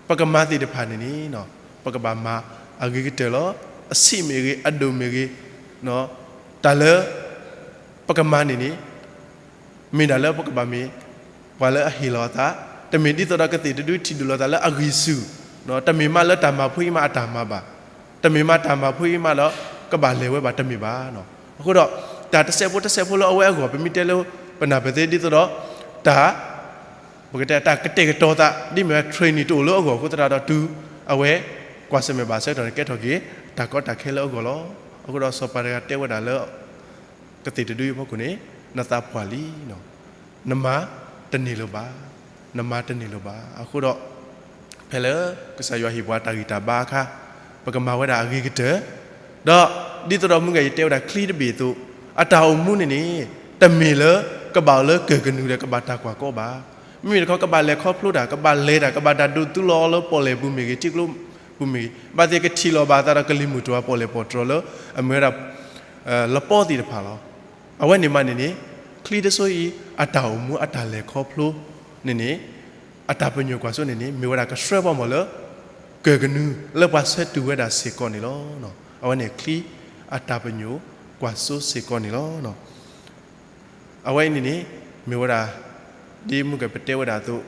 ပကမၤသ့ၣ်တဖၣ်န့ၣ်န့ၣ် ပကဘၣ်မၤအဂ့ၤကတၢၢ်လီၤ. အဆံးမ့ၢ်ဂ့ၤ အဒိၣ်မ့ၢ်ဂ့ၤ တၢ်လၢ ပကမၤန့ၣ်န့ၣ် မ့ၢ်ဒၣ်လၢပကဘၣ်မ့ၢ် ပှၤလၢအဟ့ၣ်လီၤအသး, တမ့ၢ်ဒ်သိးဒီးကသ့ၣ်တဒုထံၣ်ဒိၣ်လီၤသးလၢအဂံၢ်ဆူၣ်, တမ့ၢ်မးလၢတၢ်မၤဖိအံၤမးအတၢ်မၤဘၣ်, တမ့ၢ်မးတၢ်မၤဖိအံၤမးဒီး ကဘၣ်လဲၤဝဲဘၣ်တမ့ၢ်ဘၣ်. အဃိဒီး တၢ်တစဲးဖိတစဲးဖိလၢအဝဲအဂီၢ် ပမ့ၢ်တဲလၢ ပနၢ်ပၢၢ်သ့ဒ်သိးဒီး တၢ် ပကတဲတၢ်ကတဲာ်ကတီၤသး ဒ်မ့ၢ်ဝဲ training တအိၣ်လၢအဂီၢ်အဃိသတးဒီး တုၤအဝဲ ကွၢ်ဆၢၣ်မဲာ်ဘၣ်ဆၢကတီၢ်န့ၣ် ကဲထီၣ်က့ၤ တၢ်ကီတၢ်ခဲလၢအဂီၢ်လီၤ. အဃိဒီးစီၤပၤတဂၤတဲဝဲဒၣ်လၢ ကသ့ၣ်တဒုအဖီခိၣ်န့ၣ် နသးပှၢ်လံ, နမၤတန့ၢ်လၢၤဘၣ်, နမၤတန့ၢ်လၢၤဘၣ်. အဃိဒီး ဖဲလၢကစၢ်ယွၤဟ့ၣ်ပှၤတၢ်ဂံၢ်တၢ်ဘါအခါ ပကမၤဝဲဒၣ်အဂ့ၤကတၢၢ်, ဒီးဒ်သိးဒီးမုၢ်ဂၤယတဲဝဲဒၣ်ချံတဘ့ၣ်အသိး အတၢ်အိၣ်မူန့ၣ်န့ၣ် တမ့ၢ်လၢကဘၣ်အိၣ်လၢကၢၢ်ကနူၤဒီးကဘၣ်တၢ်ကွၢ်ကီဘၣ်. မ့မ့ၢ်တခီ ကဘၣ်လဲၤခီဖျိတၢ်, ကဘၣ်လဲၤတၢ်, ကဘၣ်တၢ်ဒိးသူလီၤအီၤလၢပီၣ်လဲၣ်ပူၤမ့ၢ်ဂ့ၤ, ထံကျိပူၤမ့ၢ်ဂ့ၤ, ဘၣ်သ့ၣ်ကထံၣ်လီၤဘၣ်အသးဒီးကလံၤမုၢ်တြီၤပီၣ်လဲၣ်ပီၣ်တြီၤလၢ အမ့ၢ်ဝဲဒၣ် လပီသ့ၣ်တဖၣ်လီၤ. အဝဲန့ၣ်မးန့ၣ်န့ၣ် ချံတစိအံၤ အတၢ်အိၣ်မူအတၢ်လဲၤခီဖျိန့ၣ်န့ၣ် အတၢ်ပညိၣ်ကွၢ်စိန့ၣ်န့ၣ် မ့ၢ်ဝဲဒၣ်ကဆှၢပှၤမီၣ်လၢ ကၢၢ်ကနူၤလၢပှၤဆၢတုၤဝဲဒၣ်စ့ၢ်ကီးန့ၣ်လီၤ. အဝဲန့ၣ်ချံအတၢ်ပညိၣ်ကွၢ်စိစ့ၢ်ကီးန့ၣ်လီၤ. အဝဲအံၤန့ၣ်န့ၣ် မ့ၢ်ဝဲဒၣ် ဒ်မုၢ်ကပတဲဝဲဒၣ်အသိး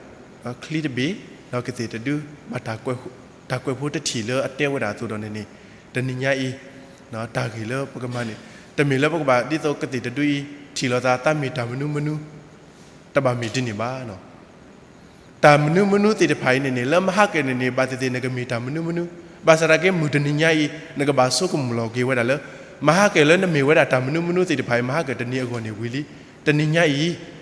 ချံတဘ့ၣ် ဒီးကသ့ၣ်တဒု ဘၣ်တၢ်ကွဲးဖိတထံၣ်လၢအတဲဝဲဒၣ်အသိးဒီးန့ၣ်န့ၣ် တနံၤညါအံၤ တၢ်ဂ့ၢ်လၢပကမၤန့ၣ် တမ့ၢ်လၢပကဘၣ်ဒ်သိးကသ့ၣ်တဒုအံၤ ထံၣ်လီၤသးသးမ့ၢ်တၢ်မနုၤမနုၤ တဘၣ်မ့ၢ်ဒ်န့ၣ်ဘၣ်. တၢ်မနုၤမနုၤသ့ၣ်တဖၣ်အံၤန့ၣ်န့ၣ် လၢမဟါကၢၣ်န့ၣ်န့ၣ် ဘၣ်သ့ၣ်သ့ၣ်နကမ့ၢ်တၢ်မနုၤမနုၤ, ဘၣ်ဆၣ်သနာ်က့မုၢ်တနံၤညါအံၤ နကဘၣ်ဆိကမိၣ်လီၤက့ၤဝဲဒၣ်လၢ မဟါကၢၣ်လၢနမ့ၢ်ဝဲဒၣ်တၢ်မနုၤမနုၤသ့ၣ်တဖၣ်အံၤ မဟါကၢၣ်တနံၤအဂီၢ်န့ၣ်ဝံၤလံ. တနံၤညါအံၤ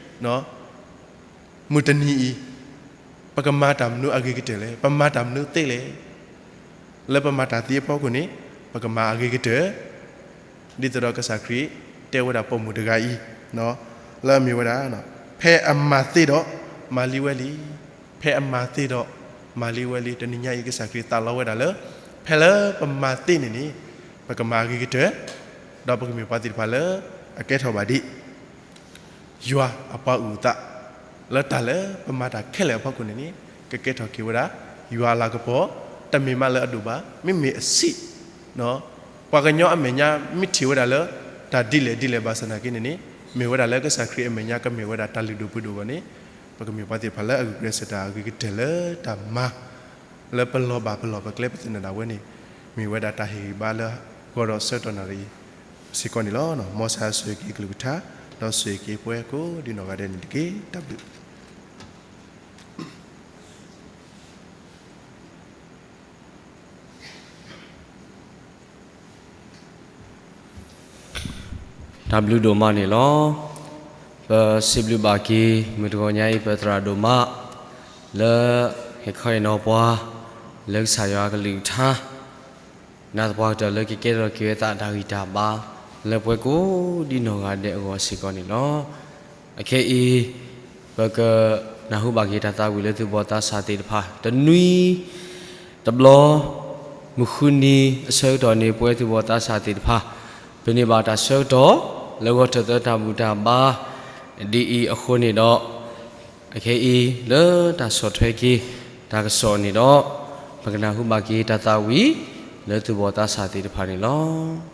မုၢ်တနံၤအံၤ ပကမၤတၢ်မနုၤအဂ့ၤကတၢၢ်လဲၣ်, ပမၤတၢ်မနုၤသ့လဲၣ်. လၢပမၤတၢ်သ့အဖီခိၣ်န့ၣ် ပကမၤအဂ့ၤကတၢၢ် ဒ်သိးဒီးကစၢ်ခရံာ်တဲဝဲဒၣ်ပိာ်မုၣ်တဂၤအံၤ လၢအမ့ၢ်ဝဲဒၣ် ဖဲအမၤသ့ဒီး မၤလံဝဲလံ, ဖဲအမၤသ့ဒီး မၤလံဝဲလံ. တနံၤညါအံၤ ကစၢ်ခရံာ်သးလီဝဲဒၣ်လၢ ဖဲလၢပမၤသ့န့ၣ်န့ၣ် ပကမၤအဂ့ၤကတၢၢ်, ဒီးပကမ့ၢ်ပှၤသ့ၣ်တဖၣ်လၢအကဲထီၣ်ဘၣ်ဒ် ယွၤအပှၤအုၣ်အသး, လၢတၢ်လၢပမၤတၢ်ခဲလၢာ်အဖီခိၣ်န့ၣ်န့ၣ် ကကဲထီၣ်က့ၤဝဲဒၣ် ယွၤအလၤကပီၤ, တမ့ၢ်မးလၢအဒိၣ်ဘၣ်, မ့မ့ၢ်အဆံး, ပှၤကညီအမဲာ်ညါမ့ၢ်ထံၣ်ဝဲဒၣ်လၢ တၢ်ဒ်လဲၣ်ဒ်လဲၣ်ဘၣ်ဆၣ်သနာ်က့န့ၣ်န့ၣ် မ့ၢ်ဝဲဒၣ်လၢကစၢ်ခရံာ်အမဲာ်ညါကမ့ၢ်ဝဲဒၣ်တၢ်လုၢ်ဒိၣ်ပှ့ၤဒိၣ်အဂီၢ်န့ၣ် ပကမ့ၢ်ပှၤသ့ၣ်တဖၣ်လၢအဂုာ်ကျဲးစၢးတၢ်အဂ့ၤကတၢၢ်လၢတၢ်မၤ လၢပလီၢ်ဘၣ်ပလီၢ်ပကျဲပသနၢၣ်ဒၣ်ဝဲန့ၣ် မ့ၢ်ဝဲဒၣ်တၢ်ဟ့ၣ်ဂံၢ်ဘါလၢဂီၤဒီးဆၢကတီၢ်နၣ်ရံၣ်စ့ၢ်ကီးန့ၣ်လီၤ. မ်စဟၣ်ဆိၣ်ဂ့ၤက့ၤကလုၢ်ကထါ ဒီးဆိၣ်ဂ့ၤက့ၤပှၤကိးဒ်နီၢ်ဂၤဒဲးန့ၣ်တက့ၢ်. တၢ်ဘျုး တၢ်ဘျုးဒိၣ်မးန့ၣ်လီၤ. ပစံးဘျုးဘၣ်က့ၤ မုၢ်တဂီၤညါအံၤ ပသရၣ်ဒိၣ်မး လၢဟ့ၣ်ခီဟ့ၣ်နီၤပှၤ လၢကစၢ်ယွၤကလုၢ်ကထါ နာ်သပှၢ်ကတၢၢ်လၢကကဲထီၣ်က့ၤဝဲသးတၢ်ဂံၢ်တၢ်ဘါ လၢပှၤကိးဒ်နီၢ်ဂၤဒဲးအဂီၢ်စ့ၢ်ကီးန့ၣ်လီၤ. အခဲအံၤ ပကနၢ်ဟူဘၣ်က့ၤတၢ်သးဝံၣ်လၢသူၣ်ဘီၣ်သးစၢ်သ့ၣ်တဖၣ် တနွံ တဘျီ မုၢ်ဃုနံၤအဆၢကတီၢ်န့ၣ် ပဝဲသူၣ်ဘီၣ်သးစၢ်သ့ၣ်တဖၣ် ပန့ၢ်ဘၣ်တၢ်ဆၢကတီၢ် လၢဂီၤထၢၣ်သၢတၢ်ဘူၣ်တၢ်ဘါ ဒ်အံၤအဃိန့ၣ်ဒီး အခဲအံၤ လၢတၢ်ဆီၣ်ထွဲက့ၤ တၢ်ကစီၣ်န့ၣ်ဒီး ပကနၢ်ဟူဘၣ်က့ၤတၢ်သးဝံၣ် လၢသူၣ်ဘီၣ်သးစၢ်သ့ၣ်တဖၣ်န့ၣ်လီၤ.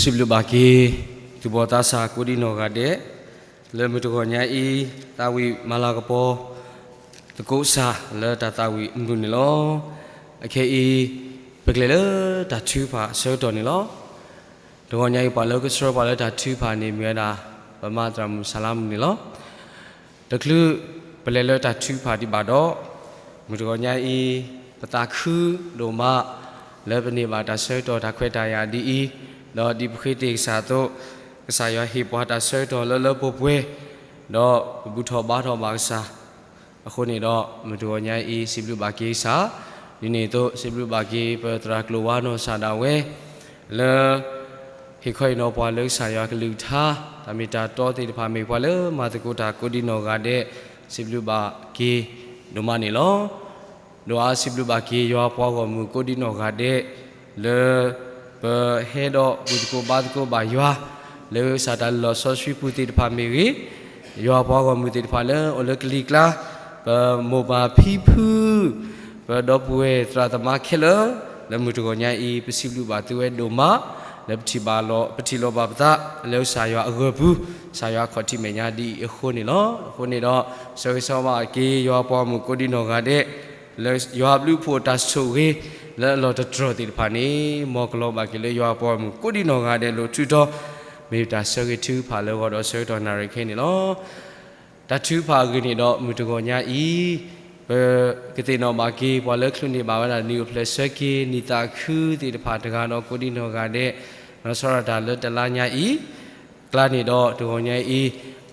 စံးဘျုးဘၣ်က့ၤ သူၣ်ဘီၣ်သးစၢ်ကိးဒံနီၢ်ဂၤဒဲး လၢမုၢ်တဂီၤညါအံၤ သးဝံၣ်မၤလၤကပီၤ သကိးကစၢ်လၢတၢ်သးဝံၣ်အမုၢ်န့ၣ်လီၤ. အခဲအံၤ ပကလဲၤလၢတၢ်ထုကဖၣ်အဆၢကတီၢ်န့ၣ်လီၤ. တဂီၤညါအံၤ ပှၤလၢကဆှၢပှၤလၢတၢ်ထုကဖၣ်န့ၣ် မ့ၢ်ဝဲဒၣ် ပမၤသရၣ်မုၣ်စၤလါမုၣ်န့ၣ်လီၤ. တချုးပလဲၤလၢတၢ်ထုကဖၣ်ဒံးဘၣ်ဒီး မုၢ်တဂီၤညါအံၤ ပသးခုဒိၣ်မး လၢပန့ၢ်ဘၣ်တၢ်ဆၢကတီၢ်တၢ်ခွဲးတၢ်ယာ်ဒ်အံၤ, ဒီးဒ်ပဃ့တ့ၢ်ကစၢ်အသိး, ကစၢ်ယွၤဟ့ၣ်ပှၤတၢ်ဆၢကတီၢ်လၢလၢပှဲၤပှဲၤ, ဒီးပဘူၣ်ထီၣ်ဘါထီၣ်ဘၣ်ကစၢ် အဃိန့ၣ်ဒီး မုၢ်တဂီၤညါအံၤ စံးဘျုးဘၣ်က့ၤကစၢ်, ဒ်န့ၣ်အသိး စံးဘျုးဘၣ်က့ၤ ပသရၣ်ကျိၤဝါနီၢ်ကစၢ်ဒၣ်ဝဲ လၢ ဟ့ၣ်ခီဟ့ၣ်နီၤပှၤလၢကစၢ်ယွၤကလုၢ်ကထါ, တၢ်မ့ၢ်တၢ်တီသ့ၣ်တဖၣ် မ့ၢ်ပှၤလၢမၤသကိးတၢ်ကိးဒံနီၢ်ဂၤဒဲး, စံးဘျုးဘၣ်က့ၤဒိၣ်မးန့ၣ်လီၤ. ဒီးအါစံးဘျုးဘၣ်က့ၤ ယွၤပှၤဂီၢ်မုၢ်ကိးဒံနီၢ်ဂၤဒဲး လၢ ပဟဲဒီးဘူၣ်သကိးဘါသကိးဘၣ်ယွၤ လၢကစၢ်တၢ်လီၢ်စီဆှံပူၤသ့ၣ်တဖၣ်မ့ၢ်ဂ့ၤ, ယွၤပှၤဂီၢ်မုၢ်သ့ၣ်တဖၣ်လၢအိၣ်လၢကလံၤကျါ, ပမိၢ်ပၢ်ဖံဖု ပဒီပုၢ်ဝဲၢ်သရၣ်သမါခဲလၢာ်, လၢမုၢ်တဂီၤညါအံၤ ပစံးဘျုးဘၣ်သုဝဲဒိၣ်မး, လၢပထံၣ်ဘၣ်လီၤ ပထံၣ်လိာ်ဘၣ်ပသး လၢကစၢ်ယွၤအဂၢၢ်ပူၤ, ကစၢ်ယွၤခီၣ်ထံးမဲာ်ညါဒ်အံၤအဃိန့ၣ်လီၤ. အဃိန့ၣ်ဒီး ဆၢဂ့ၤဆၢဝါဘၣ်က့ၤ ယွၤပှၤဂီၢ်မုၢ်ကိးဒံနီၢ်ဂၤဒဲး လၢယွၤဘျုးဖှိၣ်တၢ်ဆိၣ်ဂ့ၤ လၢအလီၢ်တတြီၢ်သ့ၣ်တဖၣ်န့ၣ် မ်ကလီၤဘၣ်က့ၤလၢယွၤပှၤဂီၢ်မုၢ်ကိးဒံနီၢ်ဂၤဒဲးလိၤထူတီၤ, မ့ၢ်တၢ်ဆၢဂ့ၤထုကဖၣ်လၢအဂီၢ်ဒီးဆၢကတီၢ်နၣ်ရံၣ်ခဲအံၤန့ၣ်လီၤ. တၢ်ထုကဖၣ်အဂ့ၢ်န့ၣ်ဒီး မုၢ်တဂီၤညါအံၤ ပကသ့ၣ်နီၣ်ဘၣ်က့ၤ ပှၤလၢချုးန့ၢ်ဘၣ်ဝဲဒၣ် နံၣ်အိၣ်ဖျဲၣ်ဆၢက့ၤ နံၣ်သးခုသ့ၣ်တဖၣ်တဂၤဒီးကိးဒံနီၢ်ဂၤဒဲး, နီၢ်ဆီဒၣ်တၢ်လၢတလါညါအံၤ ကျါန့ၣ်ဒီး တဂီၤညါအံၤ အိၣ်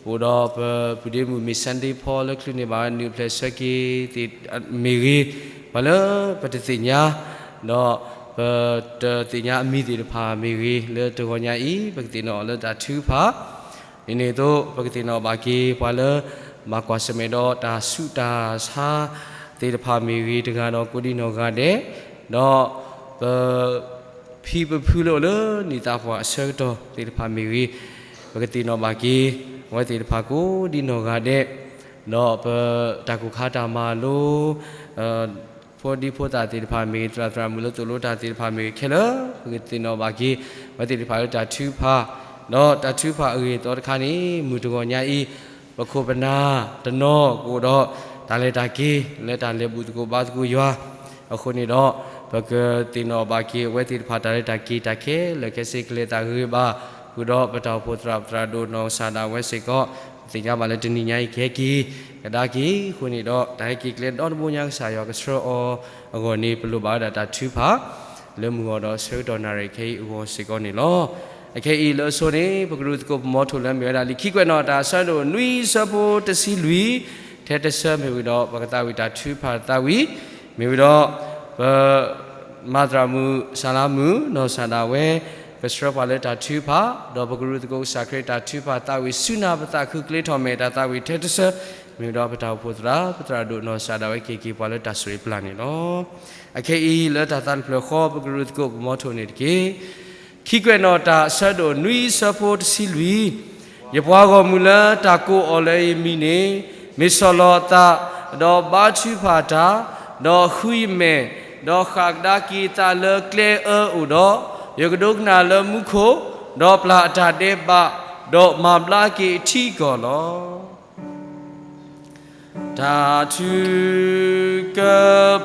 ဒီးပပုၢ်ဒ့မုၣ်မ့ၢ် Sunday Paul လၢချုးန့ၢ်ဘၣ်ဝဲ နံၣ်အိၣ်ဖျဲၣ်ဆၢက့ၤသ့ၣ်မ့ၢ်ဂ့ၤ, ပှၤလၢပတသ့ၣ်ညါ ဒီးပတသ့ၣ်ညါအမံၤသ့ၣ်တဖၣ်မ့ၢ်ဂ့ၤ, လၢတဂီၤညါအံၤ ပကသ့ၣ်နီၣ်အီၤလၢတၢ်ထုကဖၣ် ဒ်န့ၣ်အသိး ပကသ့ၣ်နီၣ်ဘၣ်က့ၤ ပှၤလၢ ဘၣ်ကွၢ်ဆၢၣ်မဲာ်ဒီးတၢ်ဆူးတၢ်ဆါသ့ၣ်တဖၣ်မ့ၢ်ဂ့ၤ တဂၤဒီးကိးဒံနီၢ်ဂၤဒဲး, ဒီးပ ဖံပဖုလၢအိၣ်လၢနံၣ်သးပှၢ်အဆၢကတီၢ်သ့ၣ်တဖၣ်မ့ၢ်ဂ့ၤ, ပကသ့ၣ်နီၣ်ဘၣ်က့ၤ အဝဲသ့ၣ်တဖၣ်ကိးဒံနီၢ်ဂၤဒဲး, ဒီးပတၢ်ကိၢ်ခါတၢ်မၤလိ ဖိဒံဖိသၣ်သ့ၣ်တဖၣ်မ့ၢ်ဂ့ၤ, သရၣ်သရၣ်မုၣ်လၢသိၣ်လိတၢ်သ့ၣ်တဖၣ်မ့ၢ်ဂ့ၤခဲလၢာ်, ပကသ့ၣ်နီၣ်ဘၣ်က့ၤ အဝဲသ့ၣ်တဖၣ်လၢတၢ်ထုကဖၣ်, ဒီးတၢ်ထုကဖၣ်အဂ့ၢ်အသီတခါန့ၣ် မုၢ်တဂီၤညါအံၤ ပခိၣ်ပနၢ်တနီၤကအိၣ်ဒီး တၢ်လဲၤတၢ်က့ၤ လၢတၢ်လဲၤဘူၣ်သကိးဘါသကိးယွၤ, အဃိန့ၣ်ဒီး ပကသ့ၣ်နီၣ်ဘၣ်က့ၤအဝဲသ့ၣ်တဖၣ်တၢ်လဲၤတၢ်က့ၤတၢ်ခဲလၢာ်ခဲဆ့ ကလဲၤသးဂ့ၤဂ့ၤဘၣ်, ဃုာ်ဒီးပတၢ်အိၣ်ဖှိၣ်သရၣ်ပသရၣ်ဒိၣ်နီၢ်ကစၢ်ဒၣ်ဝဲစ့ၢ်ကီး, ပသ့ၣ်ညါဘၣ်လၢတနံၤညါအံၤကဟဲက့ၤ ကဒါက့ၤ, အဃိန့ၣ်ဒီး တၢ်ဟဲက့ၤကျဲဒီတဘိညါကစၢ်ယွၤကဆှၢအီၤအဂီၢ်န့ၣ် ပလိၣ်ဘၣ်ဝဲဒၣ်တၢ်ထုကဖၣ် လၢမုၢ်ဂီၤဒီးဆၢကတီၢ်နၣ်ရံၣ်ခဲအံၤအဂီၢ်စ့ၢ်ကီးန့ၣ်လီၤ. အခဲအံၤလၢအဆိန့ၣ် ပကရူၢ်သကိးပမီထိၣ်လၢမ့ၢ်ဝဲဒၣ် လံာ်ခံကွဲးနီၣ်တၢ်အဆၢဒိၣ်နွံဆၢဖိတဆံလွံၢ်, ထဲတဆၢမ့ၢ်ဝံၤဒီး ပကသးဝံၣ်တၢ်ထုကဖၣ်သးဝံၣ်, မ့ၢ်ဝံၤဒီး ပ မၤသရၣ်မုၣ်စၤလါမုၣ် နီၢ်ကစၢ်ဒၣ်ဝဲ ကဆှၢပှၤလၢတၢ်ထုကဖၣ်, ဒီးပကရူၢ်သကိးကစၢ်ခရံာ်တၢ်ထုကဖၣ်သးဝံၣ်ဆူနၤ ပသးခုကျ့ထီၣ်မဲာ်တၢ်သးဝံၣ်ထဲတဆၢ, မ့ၢ်ဝံၤဒီးပတၢ်အိၣ်ဖှိၣ်သရၣ် ပသရၣ်ဒိၣ်နီၢ်ကစၢ်ဒၣ်ဝဲက့ၤက့ၤပှၤလၢတၢ်ဆိၣ်ဂ့ၤပျၢ်န့ၣ်လီၤ. အခဲအံၤလၢတၢ်သးတဖျၢၣ်ဃီ ပကရူၢ်သကိးပမီထိၣ်န့ၣ်တက့ၢ်. ခံကွဲးနီၣ်တၢ်အဆၢဒိၣ်နွံဆၢဖိတဆံလွံၢ်, ယပှၤဂီၢ်မုၢ်လၢတၢ်ကိးအီၤလၢယမံၤန့ၣ် မ့ၢ်ဆီၣ်လီၤအသး, ဒီးဘါထုကဖၣ်တၢ်, ဒီးဃုယမဲာ်, ဒီးဃၣ်ကဒါက့ၤသးလၢကျဲအၢအိၣ်ဒီး, ယကဒိကနၣ်လၢမူခိၣ်, ဒီးပျၢ်အတၢ်ဒဲးဘး, ဒီးမၤဘျါက့ၤအထံအကီၢ်လီၤ. တၢ်ထုက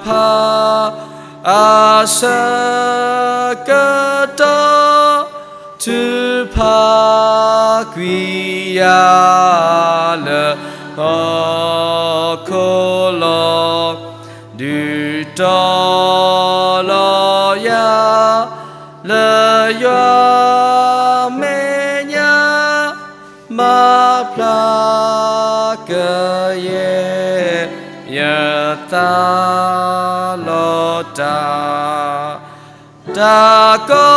ဖၣ်အဆၢကတီၢ် ထုကဖၣ်ကွံာ်ယၤလၢဟီၣ်ခိၣ်လီၤ. ဒုးတီၤလီၤယၤလၢယွၤမဲာ်ညါ မၤဖျါကယဲၢ်ယသးလီၤတၢ်, တၢ်ကီ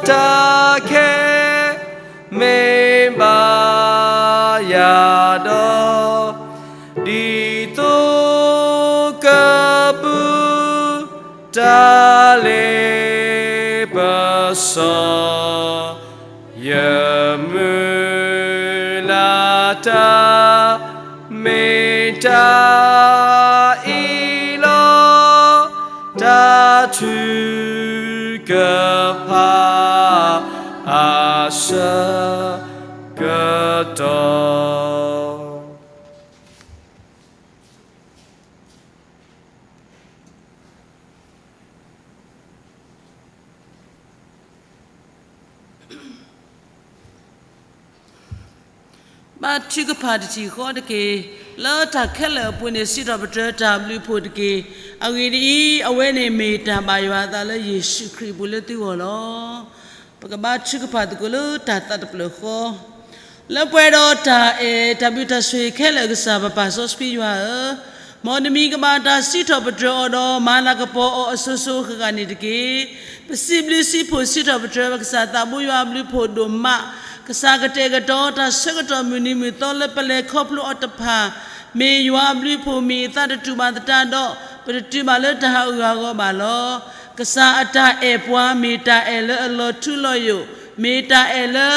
တၢ်ခဲမ့ၢ်ဘၣ်ယၤဒီး, ဒ်သိးကပူၤတၢ်လ့ပစီ ယမုၢ်လၢ်တၢ်မ့ၢ်တၢ်အံၤလီၤ. တၢ်ထုကဖၣ် ဘါထုကဖၣ်တထံၣ်ဃီတက့ၢ်. လၢတၢ်ခဲလၢာ်အပူၤန့ၣ် စံးထီၣ်ပတြၢၤတၢ်ဘျုးဖှိၣ်တက့ၢ်. အဂ့ၢ်ဒ်အံၤ, အဝဲန့ၣ်မ့ၢ်တၢ်ဘၣ်ယွၤအသးလၢယ့ၣ်ၡူးခရံာ်အပူၤလၢသုဂီၢ်လီၤ. ပကဘါထုကဖၣ်သကိးလၢတၢ်သးတဖျၢၣ်ဃီ လၢပှဲၤဒီးတၢ်အဲၣ်တၢ်ဘျုးတၢ်ဆိၣ်ဂ့ၤခဲလၢာ်အကစၢ် ပပၢ်စီဆှံယွၤဧၢ, မ်နမံၤကဘၣ်တၢ်စံးထီၣ်ပတြၢၤအီၤဒီး မၤလၤကပီၤအီၤအစိၤစိၤအဃၣ်ဃၣ်န့ၣ်တက့ၢ်. ပစံးဘျုးစံးဖှိၣ်စံးထီၣ်ပတြၢၤ ပကစၢ်သးဘိယွၤအဘျုးဖှိၣ်ဒိၣ်မး, ကစၢ်ကတဲာ်ကတီၤတၢ်ဆၢကတီၢ်မုၢ်နံၤမုၢ်သီလၢပလဲၤခီဖျိအီၤတဖၣ်, မ့ၢ်ယွၤအဘျုးဖှိၣ် မ့ၢ်အသးတတူာ်ဘၣ်သတးဒီး ပတတုၤဘၣ်လၢတၢ်ဟးဂူာ်ဟးဂီၤဘၣ်လီၤ. ကစၢ်အတၢ်အဲၣ်ပှၤ မ့ၢ်တၢ်အဲၣ်လၢအလီၤထူလီၤယိာ်, မ့ၢ်တၢ်အဲၣ်လၢ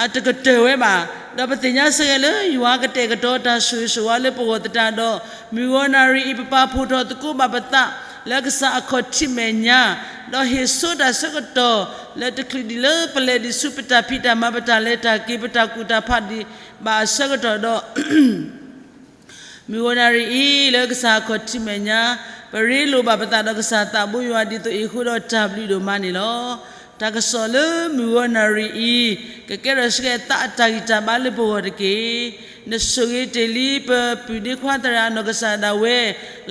အတကတၢၢ်ဝဲဘၣ်. ဒီးပသ့ၣ်ညါစ့ၢ်ကီးလၢ ယွၤကတဲာ်ကတီၤတၢ်ဆိၣ်ဂ့ၤဆိၣ်ဝါလၢပဂီၢ်သတးဒီး, မုၢ်ဂီၤနၣ်ရံၣ်အံၤ ပပာ်ဖှိၣ်ထီၣ်သကိးဘၣ်ပသး လၢကစၢ်အခီၣ်ထံးမဲာ်ညါ, ဒီးဟ့ၣ်ဆိတၢ်ဆၢကတီၢ် လၢတချုးဒံးလၢပလဲၤဒံးဆူပတၢ်ဖံးတၢ်မၤ ပတၢ်လဲၤတၢ်က့ၤ ပတၢ်ကူၣ်တၢ်ဖးဒံးဘၣ်အဆၢကတီၢ်ဒီး မုၢ်ဂီၤနၣ်ရံၣ်အံၤ လၢကစၢ်အခီၣ်ထံးမဲာ်ညါ, ပရ့လိာ်ဘၣ်ပသးဒီးကစၢ်သးဘိယွၤ ဒ်သိးအံၤအဃိဒီးတၢ်ဘျုးဒိၣ်မးန့ၣ်လီၤ. တၢ်ကစီၣ်လၢမုၢ်ဂီၤနၣ်ရံၣ်အံၤ ကကဲထီၣ်ဆှဲသးအတၢ်ဂံၢ်တၢ်ဘါလၢပဂီၢ်တက့ၢ်. နဆိၣ်ဂ့ၤတ့ၢ်လံ ပပုၢ်ဒ့ခွါသရၣ်အနီၢ်ကစၢ်ဒၣ်ဝဲ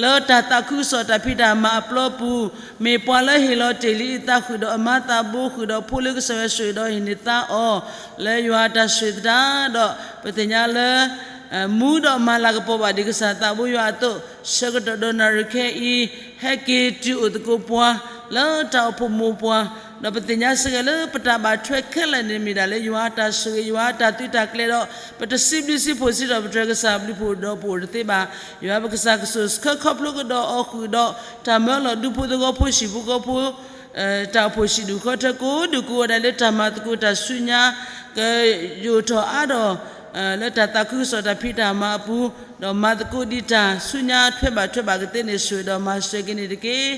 လၢတၢ်သးခုကစီၣ်တၢ်ဖံးတၢ်မၤအပျီပူၤ, မ့ၢ်ပှၤလၢဟ့ၣ်လီၤတ့ၢ်လံအသးဃုာ်ဒီးအမါသးဘိ ဃုာ်ဒီးဖိလၢကစၢ်ယွၤဆိၣ်ဂ့ၤဒီးဟ့ၣ်န့ၢ်သါအီၤ လၢယွၤအတၢ်ဆိၣ်ဂ့ၤသတးဒီး ပသ့ၣ်ညါလၢ မူဒီးမၤလၤကပီၤဘၣ်ဒံးကစၢ်သးဘိယွၤအသိး, ဆၢကတီၢ်ဒီးနၣ်ရံၣ်ခဲအံၤ ဟဲက့ၤတုၤအိၣ်သကိးပှၤ လၢတၢ်အိၣ်ဖှိၣ်မိၢ်ပှၢ်, ဒီးပသ့ၣ်ညါစ့ၢ်ကီးလၢပတၢ်ဘၣ်ထွဲခဲလၢာ်န့ၣ်မ့ၢ်ဒၣ်လၢယွၤအတၢ်ဆိၣ်ဂ့ၤ ယွၤအတၢ်သုးတၢ်ကျဲၤဒီး ပတစံးဘျုးစံးဖှိၣ်စံးထီၣ်ပတြၢၤကစၢ်ဘျုးဖှိၣ်ဒီးပအိၣ်တသ့ဘၣ်. ယွၤပကစၢ်ကဆိၣ်ဆှၢခီဖျိကဒီးအီၤဃုာ်ဒီး တၢ်မၢလီၤဒူဖိသဝီဖိဟံၣ်ဖိဃီဖိ တၢ်အိၣ်ဖှိၣ်ဟံၣ်ဒူၣ်ဃီထၢကိးဒူၣ်ကိးဂၤဒဲးလၢတၢ်မၤသကိးတၢ်ဆူညါ ကယိာ်ထီၣ်အါထီၣ် လၢတၢ်သးခုကစီၣ်တၢ်ဖံးတၢ်မၤအပူၤ, ဒီးမၤသကိးဒံးတၢ်ဆူညါထွဲဘၣ်ထွဲဘၣ်ကသ့န့ၣ် ဆိၣ်ဂ့ၤဒီးမၤစၢၤက့ၤန့ၣ်တက့ၢ်.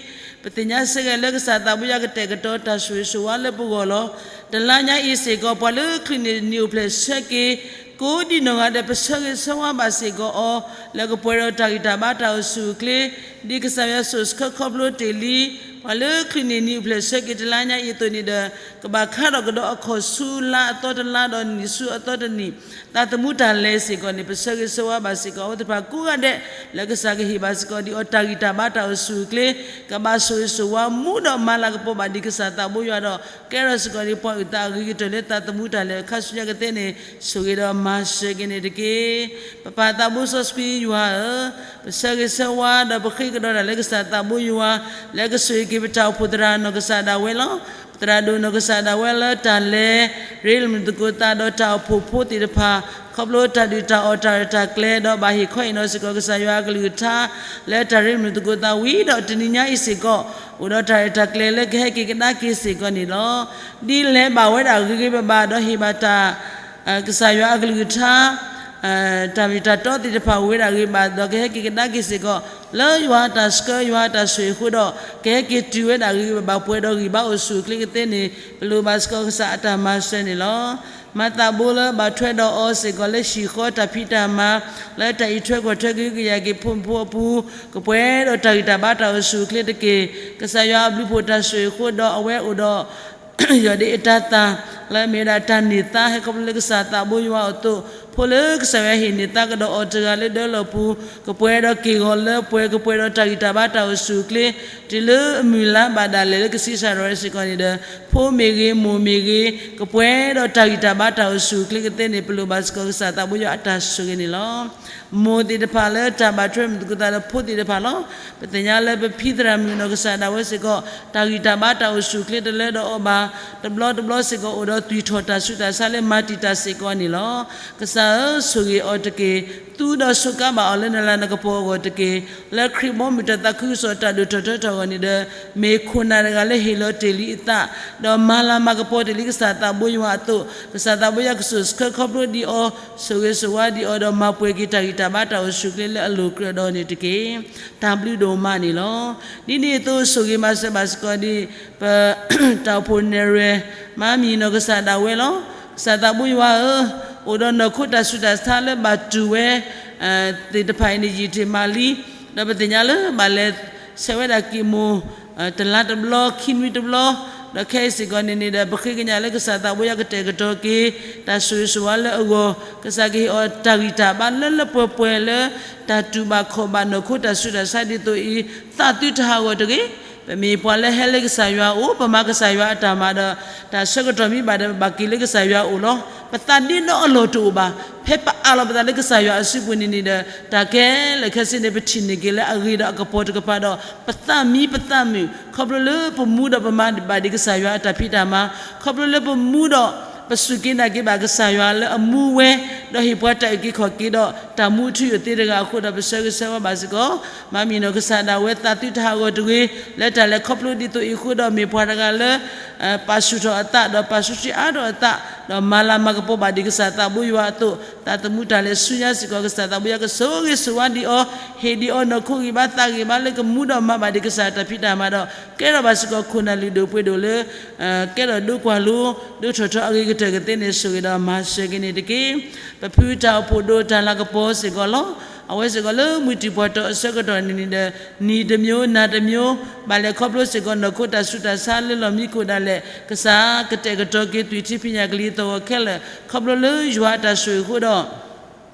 ပသ့ၣ်ညါစ့ၢ်ကီးလၢကစၢ်သးဘိယွၤကတဲာ်ကတီၤတၢ်ဆိၣ်ဂ့ၤဆိၣ်ဝါလၢပဂီၢ်လီၤ. တလါညါအံၤစ့ၢ်ကီး ပှၤလၢချုးန့ၢ်နံၣ်အိၣ်ဖျဲၣ်ဆၢက့ၤ ကိးဒံနီၢ်ဂၤဒဲး ပဆၢဂ့ၤဆၢဝါဘၣ်စ့ၢ်ကီးအီၤ လၢကပှဲၤဒီးတၢ်ဂံၢ်တၢ်ဘါတၢ်အိၣ်ဆူၣ်အိၣ်ချ့, ဒ်ကစၢ်ယွၤဆိၣ်ဆှၢခီဖျိတ့ၢ်လံ ပှၤလၢချုးန့ၢ်နံၣ်အိၣ်ဖျဲၣ်ဆၢက့ၤတလါညါအံၤအသိးန့ၣ်ဒီး ကဘၣ်ခါထီၣ်ကဒီးအခီၣ်ဆူလါအသီတလါဒီးနံၣ်ဆူအသီတနံၣ်, သးသမူတၢ်လဲၤစ့ၢ်ကီးန့ၣ် ပဆၢဂ့ၤဆၢဝါဘၣ်စ့ၢ်ကီးအဝဲသ့ၣ်တဖၣ်ကိးဂၤဒဲး လၢကစၢ်ကဟ့ၣ်ဘၣ်စ့ၢ်ကီးဒံးအီၤတၢ်ဂံၢ်တၢ်ဘါတၢ်အိၣ်ဆူၣ်အိၣ်ချ့, ကဘၣ်ဆိၣ်ဂ့ၤဆိၣ်ဝါမူဒီးမၤလၤကပီၤဘၣ်ဒံးကစၢ်သးဘိယွၤဒီး ကဲထီၣ်စ့ၢ်ကီးဒံးပှၤအုၣ်သးအဂ့ၤကတၢၢ်လၢသးသမူတၢ်လဲၤခါဆူညါကသ့န့ၣ် ဆိၣ်ဂ့ၤဒီးမၤစၢၤက့ၤန့ၣ်တက့ၢ်. ပပၢ်သးဘိစီဆှံယွၤဧၢ, ပဆၢဂ့ၤဆၢဝါဒီးပဃ့ကဒီးတၢ်လၢကစၢ်သးဘိယွၤ လၢကဆိၣ်ဂ့ၤက့ၤပတၢ်အိၣ်ဖှိၣ်သရၣ်နီၢ်ကစၢ်ဒၣ်ဝဲလီၤ. ပသရၣ်ဒိၣ်နီၢ်ကစၢ်ဒၣ်ဝဲလၢတၢ်လဲၤ ရ့လိာ်မုာ်သကိးသးဒီးတၢ်အိၣ်ဖှိၣ်ဖိသ့ၣ်တဖၣ် ခီဖျိတၢ်ဒုၣ်တၢ်အီၣ်တၢ်ရဲၣ်တၢ်ကျဲၤ ဒီးဘၣ်ဟ့ၣ်ခီဟ့ၣ်နီၤစ့ၢ်ကီးကစၢ်ယွၤအကလုၢ်ကထါ လၢတၢ်ရ့လိာ်မုာ်သကိးသးဝံၤဒီးတနံၤညါအံၤစ့ၢ်ကီး အိၣ်ဒီးတၢ်ရဲၣ်တၢ်ကျဲၤလၢကဟဲက့ၤကဒါက့ၤစ့ၢ်ကီးန့ၣ်လီၤ. ဒ်လဲၤဘၣ်ဝဲဒၣ်ဂ့ၤဂ့ၤဘၣ်ဘၣ်ဒီးဟ့ၣ်ဘၣ်တၢ် ကစၢ်ယွၤအကလုၢ်ကထါ တၢ်မ့ၢ်တၢ်တီသ့ၣ်တဖၣ်အိၣ်ဝဲဒၣ်ဂ့ၤဘၣ်ဒီးကဟဲက့ၤကဒါက့ၤစ့ၢ်ကီး လၢယွၤအတၢ်ဆှၢယွၤအတၢ်ဆိၣ်ဂ့ၤအဃိဒီး ကဟဲက့ၤတုၤဝဲဒၣ်ဂ့ၤဂ့ၤဘၣ်ဘၣ်ပှဲၤဒီးဂံၢ်ဘါအိၣ်ဆူၣ်အိၣ်ချ့ကသ့န့ၣ် ပလိၣ်ဘၣ်စ့ၢ်ကီးကစၢ်အတၢ်မၤစၢၤန့ၣ်လီၤ. မၤသးဘိလၢဘၣ်ထွဲဒီးအီၤစ့ၢ်ကီးလၢဟံၣ်ဃီတၢ်ဖံးတၢ်မၤ လၢတၢ်အံးထွဲကွၢ်ထွဲကဟုကယာ်က့ၤဖိမုၣ်ဖိအပူၤ ကပှဲၤဒီးတၢ်ဂံၢ်တၢ်ဘါတၢ်အိၣ်ဆူၣ်အိၣ်ချ့တက့ၢ်. ကစၢ်ယွၤအဘျုးဖှိၣ်တၢ်ဆိၣ်ဂ့ၤအဃိဒီးအဝဲအိၣ်ဒီး ယီၢ်ဒ့အတၤသၣ် လၢအမ့ၢ်ဝဲဒၣ်တၢ်န့ၢ်သါဟဲခီဖျိလၢကစၢ်သးဘိယွၤအသိး, ဖိလၢကစၢ်ယွၤဟ့ၣ်န့ၢ်သါကဒီးအီၤတဂၤလၢဒၢလီၢ်ပူၤ, ကပှဲၤဒီးက့ၢ်ဂီၤလၢပှဲၤ ကပှဲၤဒီးတၢ်ဂံၢ်တၢ်ဘါတၢ်အိၣ်ဆူၣ်အိၣ်ချ့, တုၤလၢအမုၢ်လါဘၣ်ဒၣ်လဲာ်လၢကဆံးစၢ်ဒီးဝဲစ့ၢ်ကီးန့ၣ်ဒီး ဖိမ့ၢ်ဂ့ၤ မိၢ်မ့ၢ်ဂ့ၤ ကပှဲၤဒီးတၢ်ဂံၢ်တၢ်ဘါတၢ်အိၣ်ဆူၣ်အိၣ်ချ့ကသ့န့ၣ် ပလိၣ်ဘၣ်စ့ၢ်ကီးကစၢ်သးဘိယွၤအတၢ်ဆိၣ်ဂ့ၤန့ၣ်လီၤ. မိၢ်သ့ၣ်တဖၣ်လၢတၢ်ဘၣ်ထွဲမုာ်သကိးသးဒီးဖိသ့ၣ်တဖၣ်လီၤ. ပသ့ၣ်ညါလၢပဖံသရၣ်မုၣ်နီၢ်ကစၢ်ဒၣ်ဝဲစ့ၢ်ကီး တၢ်ဂံၢ်တၢ်ဘါတၢ်အိၣ်ဆူၣ်အိၣ်ချ့တလၢဒီးအီၤဘၣ်, တဘျီတဘျီစ့ၢ်ကီးအိၣ်ဒီးသွံၣ်ထီၣ်တၢ်ဆူးတၢ်ဆါလၢမၤတံာ်တာ်စ့ၢ်ကီးန့ၣ်လီၤ. ကစၢ်ဧၢ ဆိၣ်ဂ့ၤအီၤတက့ၢ်. သူဒီးစူးကါဘၣ်အီၤလၢနလၤနကပီၤအဂီၢ်တက့ၢ်. လၢခရံာ်ဘီမုၢ်တၢ်သးခုကစီၣ်တၢ်ဒိၣ်ထီၣ်ထီထီၣ်အဂီၢ်န့ၣ်ဒီး မ့ၢ်ခိၣ်နၢ်တဂၤလၢဟ့ၣ်လီၤတ့ၢ်လံအသး ဒီးမၤလၤမၤကပီၤတ့ၢ်လံကစၢ်သးဘိယွၤအသိး, ကစၢ်သးဘိယွၤကဆိၣ်ဆှၢခီဖျိဒံးအီၤ, ဆိၣ်ဂ့ၤဆိၣ်ဝါဒံးအီၤဒီးမၤပှဲၤက့ၤတၢ်ဂံၢ်တၢ်ဘါတၢ်အိၣ်ဆူၣ်အိၣ်ချ့လၢအလိၤကြၢးဒီးန့ၣ်တက့ၢ်. တၢ်ဘျုးဒိၣ်မးန့ၣ်လီၤ. ဒ်န့ၣ်အသိးဆိၣ်ဂ့ၤမၤစၢၤဘၣ်စ့ၢ်ကီးဒံး ပ တၢ်အိၣ်ဖှိၣ်နဲၣ်ရွဲၣ် မါမံၤနီၢ်ကစၢ်ဒၣ်ဝဲလီၤ. ကစၢ်သးဘိယွၤဧၢ, အိၣ်ဒီးနီၢ်ခိတၢ်ဆူးတၢ်ဆါလၢဘၣ်တူၢ်ဝဲ သ့ၣ်တဖၣ်အံၤန့ၣ်ယံာ်တ့ၢ်မးလံ, ဒီးပသ့ၣ်ညါလၢဘၣ်လဲၤဆဲးဝဲဒၣ်ကံၢ်မိၢ် တလါတဘျီ ခံနွံတဘျီ ဒီးခဲအံၤစ့ၢ်ကီးန့ၣ်န့ၣ်ဒီး ပဃ့ကညးလၢကစၢ်သးဘိယွၤကတဲာ်ကတီၤက့ၤ တၢ်ဆိၣ်ဂ့ၤဆိၣ်ဝါလၢအဂီၢ်, ကစၢ်ကဟ့ၣ်အီၤတၢ်ဂံၢ်တၢ်ဘါလၢလၢပှဲၤပှဲၤလၢ တၢ်တူၢ်ဘၣ်ခီၣ်ဘၣ်နီၢ်ခိတၢ်ဆူးတၢ်ဆါဒ်သိးအံၤ, သးသုတဟးဂီၤတဂ့ၤ. ပမ့ၢ်ပှၤလၢဟဲလၢကစၢ်ယွၤအအိၣ်, ပမၤကစၢ်ယွၤအတၢ်မၤဒီး တၢ်ဆၢကတီၢ်မ့ၢ်ဘၣ်ဒီး ပဘၣ်က့ၤလၢကစၢ်ယွၤအအိၣ်လီၤ. ပသးဒ့ဒီအလီၢ်တအိၣ်ဘၣ်. ဖဲပအးလီၤပသးလၢကစၢ်ယွၤအစုပူၤန့ၣ်န့ၣ်ဒီး တၢ်ခဲလၢာ်ခဲဆ့န့ၣ် ပထံၣ်န့ၢ်က့ၤလၢအဂ့ၤဒီးအကပီၤတကပၤဒီး ပသးမံပသးမုာ် ခီဖျိလၢပမူဒီးပမၤဘၣ်ဒံးကစၢ်ယွၤအတၢ်ဖံးတၢ်မၤ, ခီဖျိလၢပမူဒီး ပစူၢ်က့ၤနာ်က့ၤဘၣ်ကစၢ်ယွၤလၢအမူဝဲ, ဒီးဟ့ၣ်ပှၤတၢ်အုၣ်က့ၤခီၣ်က့ၤဒီး တၢ်မူအထူအယိာ်သ့တဂၤအဃိဒီး ပဆၢဂ့ၤဆၢဝါဘၣ်စ့ၢ်ကီး, မၤမံနီၢ်ကစၢ်ဒၣ်ဝဲသးသုတဟးဂီၤတဂ့ၤ, လၢတၢ်လဲၤခီဖျိဒ်သိးအံၤအဃိဒီး မ့ၢ်ပှၤတဂၤလၢ ပာ်ဆူၣ်ထီၣ်အသး ဒီးပာ်ဆူၣ်ထံအါထီၣ်အသး ဒီးမၤလၤမၤကပီၤဘၣ်ဒံးကစၢ်သးဘိယွၤအသိး, သးသမူတၢ်လဲၤဆူညါစ့ၢ်ကီး ကစၢ်သးဘိယွၤကဆိၣ်ဂ့ၤဆိၣ်ဝါဒံးအီၤ, ဟ့ၣ်ဒံးအီၤနီၢ်ခိဂံၢ်ဘါသးဂံၢ်ဘါလၢကမူဒီးမၤဘၣ်ဒံးကစၢ်တၢ်ဖံးတၢ်မၤဒီး ကဲထီၣ်ဘၣ်စ့ၢ်ကီးခိၣ်နၢ်လုၢ်ဒိၣ်ပှ့ၤဒိၣ်လၢ ကဲထီၣ်ဒိကွၢ်လိ ဒိထီၣ်ထီအဂ့ၤကတၢၢ်ကသ့န့ၣ် ဆိၣ်ဂ့ၤဒီးမၤစၢၤက့ၤန့ၣ်တက့ၢ်. ပဖုတၢ်အိၣ်ဖှိၣ်ဒိၣ်တၢ်လၤကပီၤစ့ၢ်ကီးလီၤ. အဝဲစ့ၢ်ကီးလၢမုၢ်တံၢ်ပှၤတီၤအဆၢကတီၢ်န့ၣ်န့ၣ်ဒီး နံၤတမျိုးနၤတမျိုး ဘၣ်လဲၤခီဖျိစ့ၢ်ကီးနီၢ်ခိတၢ်ဆူးတၢ်ဆါလၢလီၢ်မံခိၣ်ဒၣ်လဲာ် ကစၢ်ကတဲာ်ကတီၤက့ၤသွံၣ်ထံဖံးညၣ်ကလံၤသဝီခဲလၢာ် ခီဖျိလၢယွၤအတၢ်ဆိၣ်ဂ့ၤအဃိဒီး